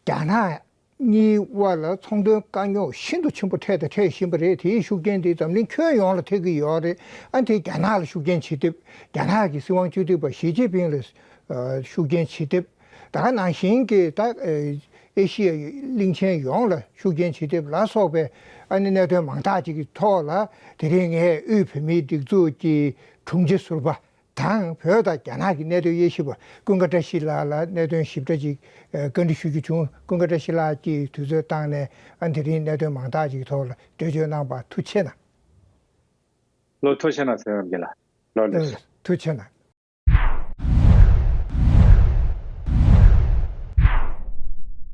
རྒྱ་ནག་ གཉིས་དབར་ལ་ཚོང་དོན་དཀའ་རྙོག་ཤིན་ཏུ་ཆེན་པོ་འཕྲད་དང་འཕྲད་བཞིན་པ་རེད། དེའི་ཤུགས་རྐྱེན་དེ་འཛམ་གླིང་ཁྱོན་ཡོངས་ལ་ཐེབས་ཀྱི་ཡོད་རེད། ཨ་ནི་དེ་རྒྱ་ནག་ལ་ཤུགས་རྐྱེན་བྱེད་ཐབས། རྒྱ་ནག་གི་སྲིད་དབང་བཅུ་གཅིག་པ་ཞི་ཅིན་ཕིང་ལ་ཨ་ཤུགས་རྐྱེན་བྱེད་ཐབས། ད་ག་ནང་བཞིན་གྱི་ད་ཨེ་ཤི་ཡ་གླིང་ཆེན་ཡོངས་ལ་ཤུགས་རྐྱེན་བྱེད་ཐབས་ལ་སོགས་པའི་ཨ་ནི་གནད་དོན་མང་དག་ཅིག་གི་ཐོག་ལ། དེ་རིང་ངས་དབུས་བོད་མིའི་སྒྲིག་འཛུགས་ཀྱི་དྲུང་ཆེ་ཟུར་པ་དང་། བོད་དང་རྒྱ་ནག་གི་གནད་དོན་དབྱེ་ཞིབ་པ་ཀུན་དགའ་བཀྲ་ཤིས་ལགས་ལ་གནད་དོན་ཞིབ་ཕྲ་ཅིག་ཨ་བཀའ་འདྲི་ཞུ་རྒྱུ་བྱུང་། ཀུན་དགའ་བཀྲ་ཤིས་ལགས་ཀྱིས་དུས་ཚོད་བཏང་ནས་ཨ་དེ་རིང་གནད་དོན་མང་དག་ཅིག་གི་ཐོག་ལ་འགྲེལ་བརྗོད་གནང་བར་ཐུགས་རྗེ་ཆེ་གནང་། ལོ། ཐུགས་རྗེ་གནང་། ཚེ་རབ་རྒྱལ་ལགས། ལོ་ལེགས་སོ། ཐུགས་རྗེ་གནང་།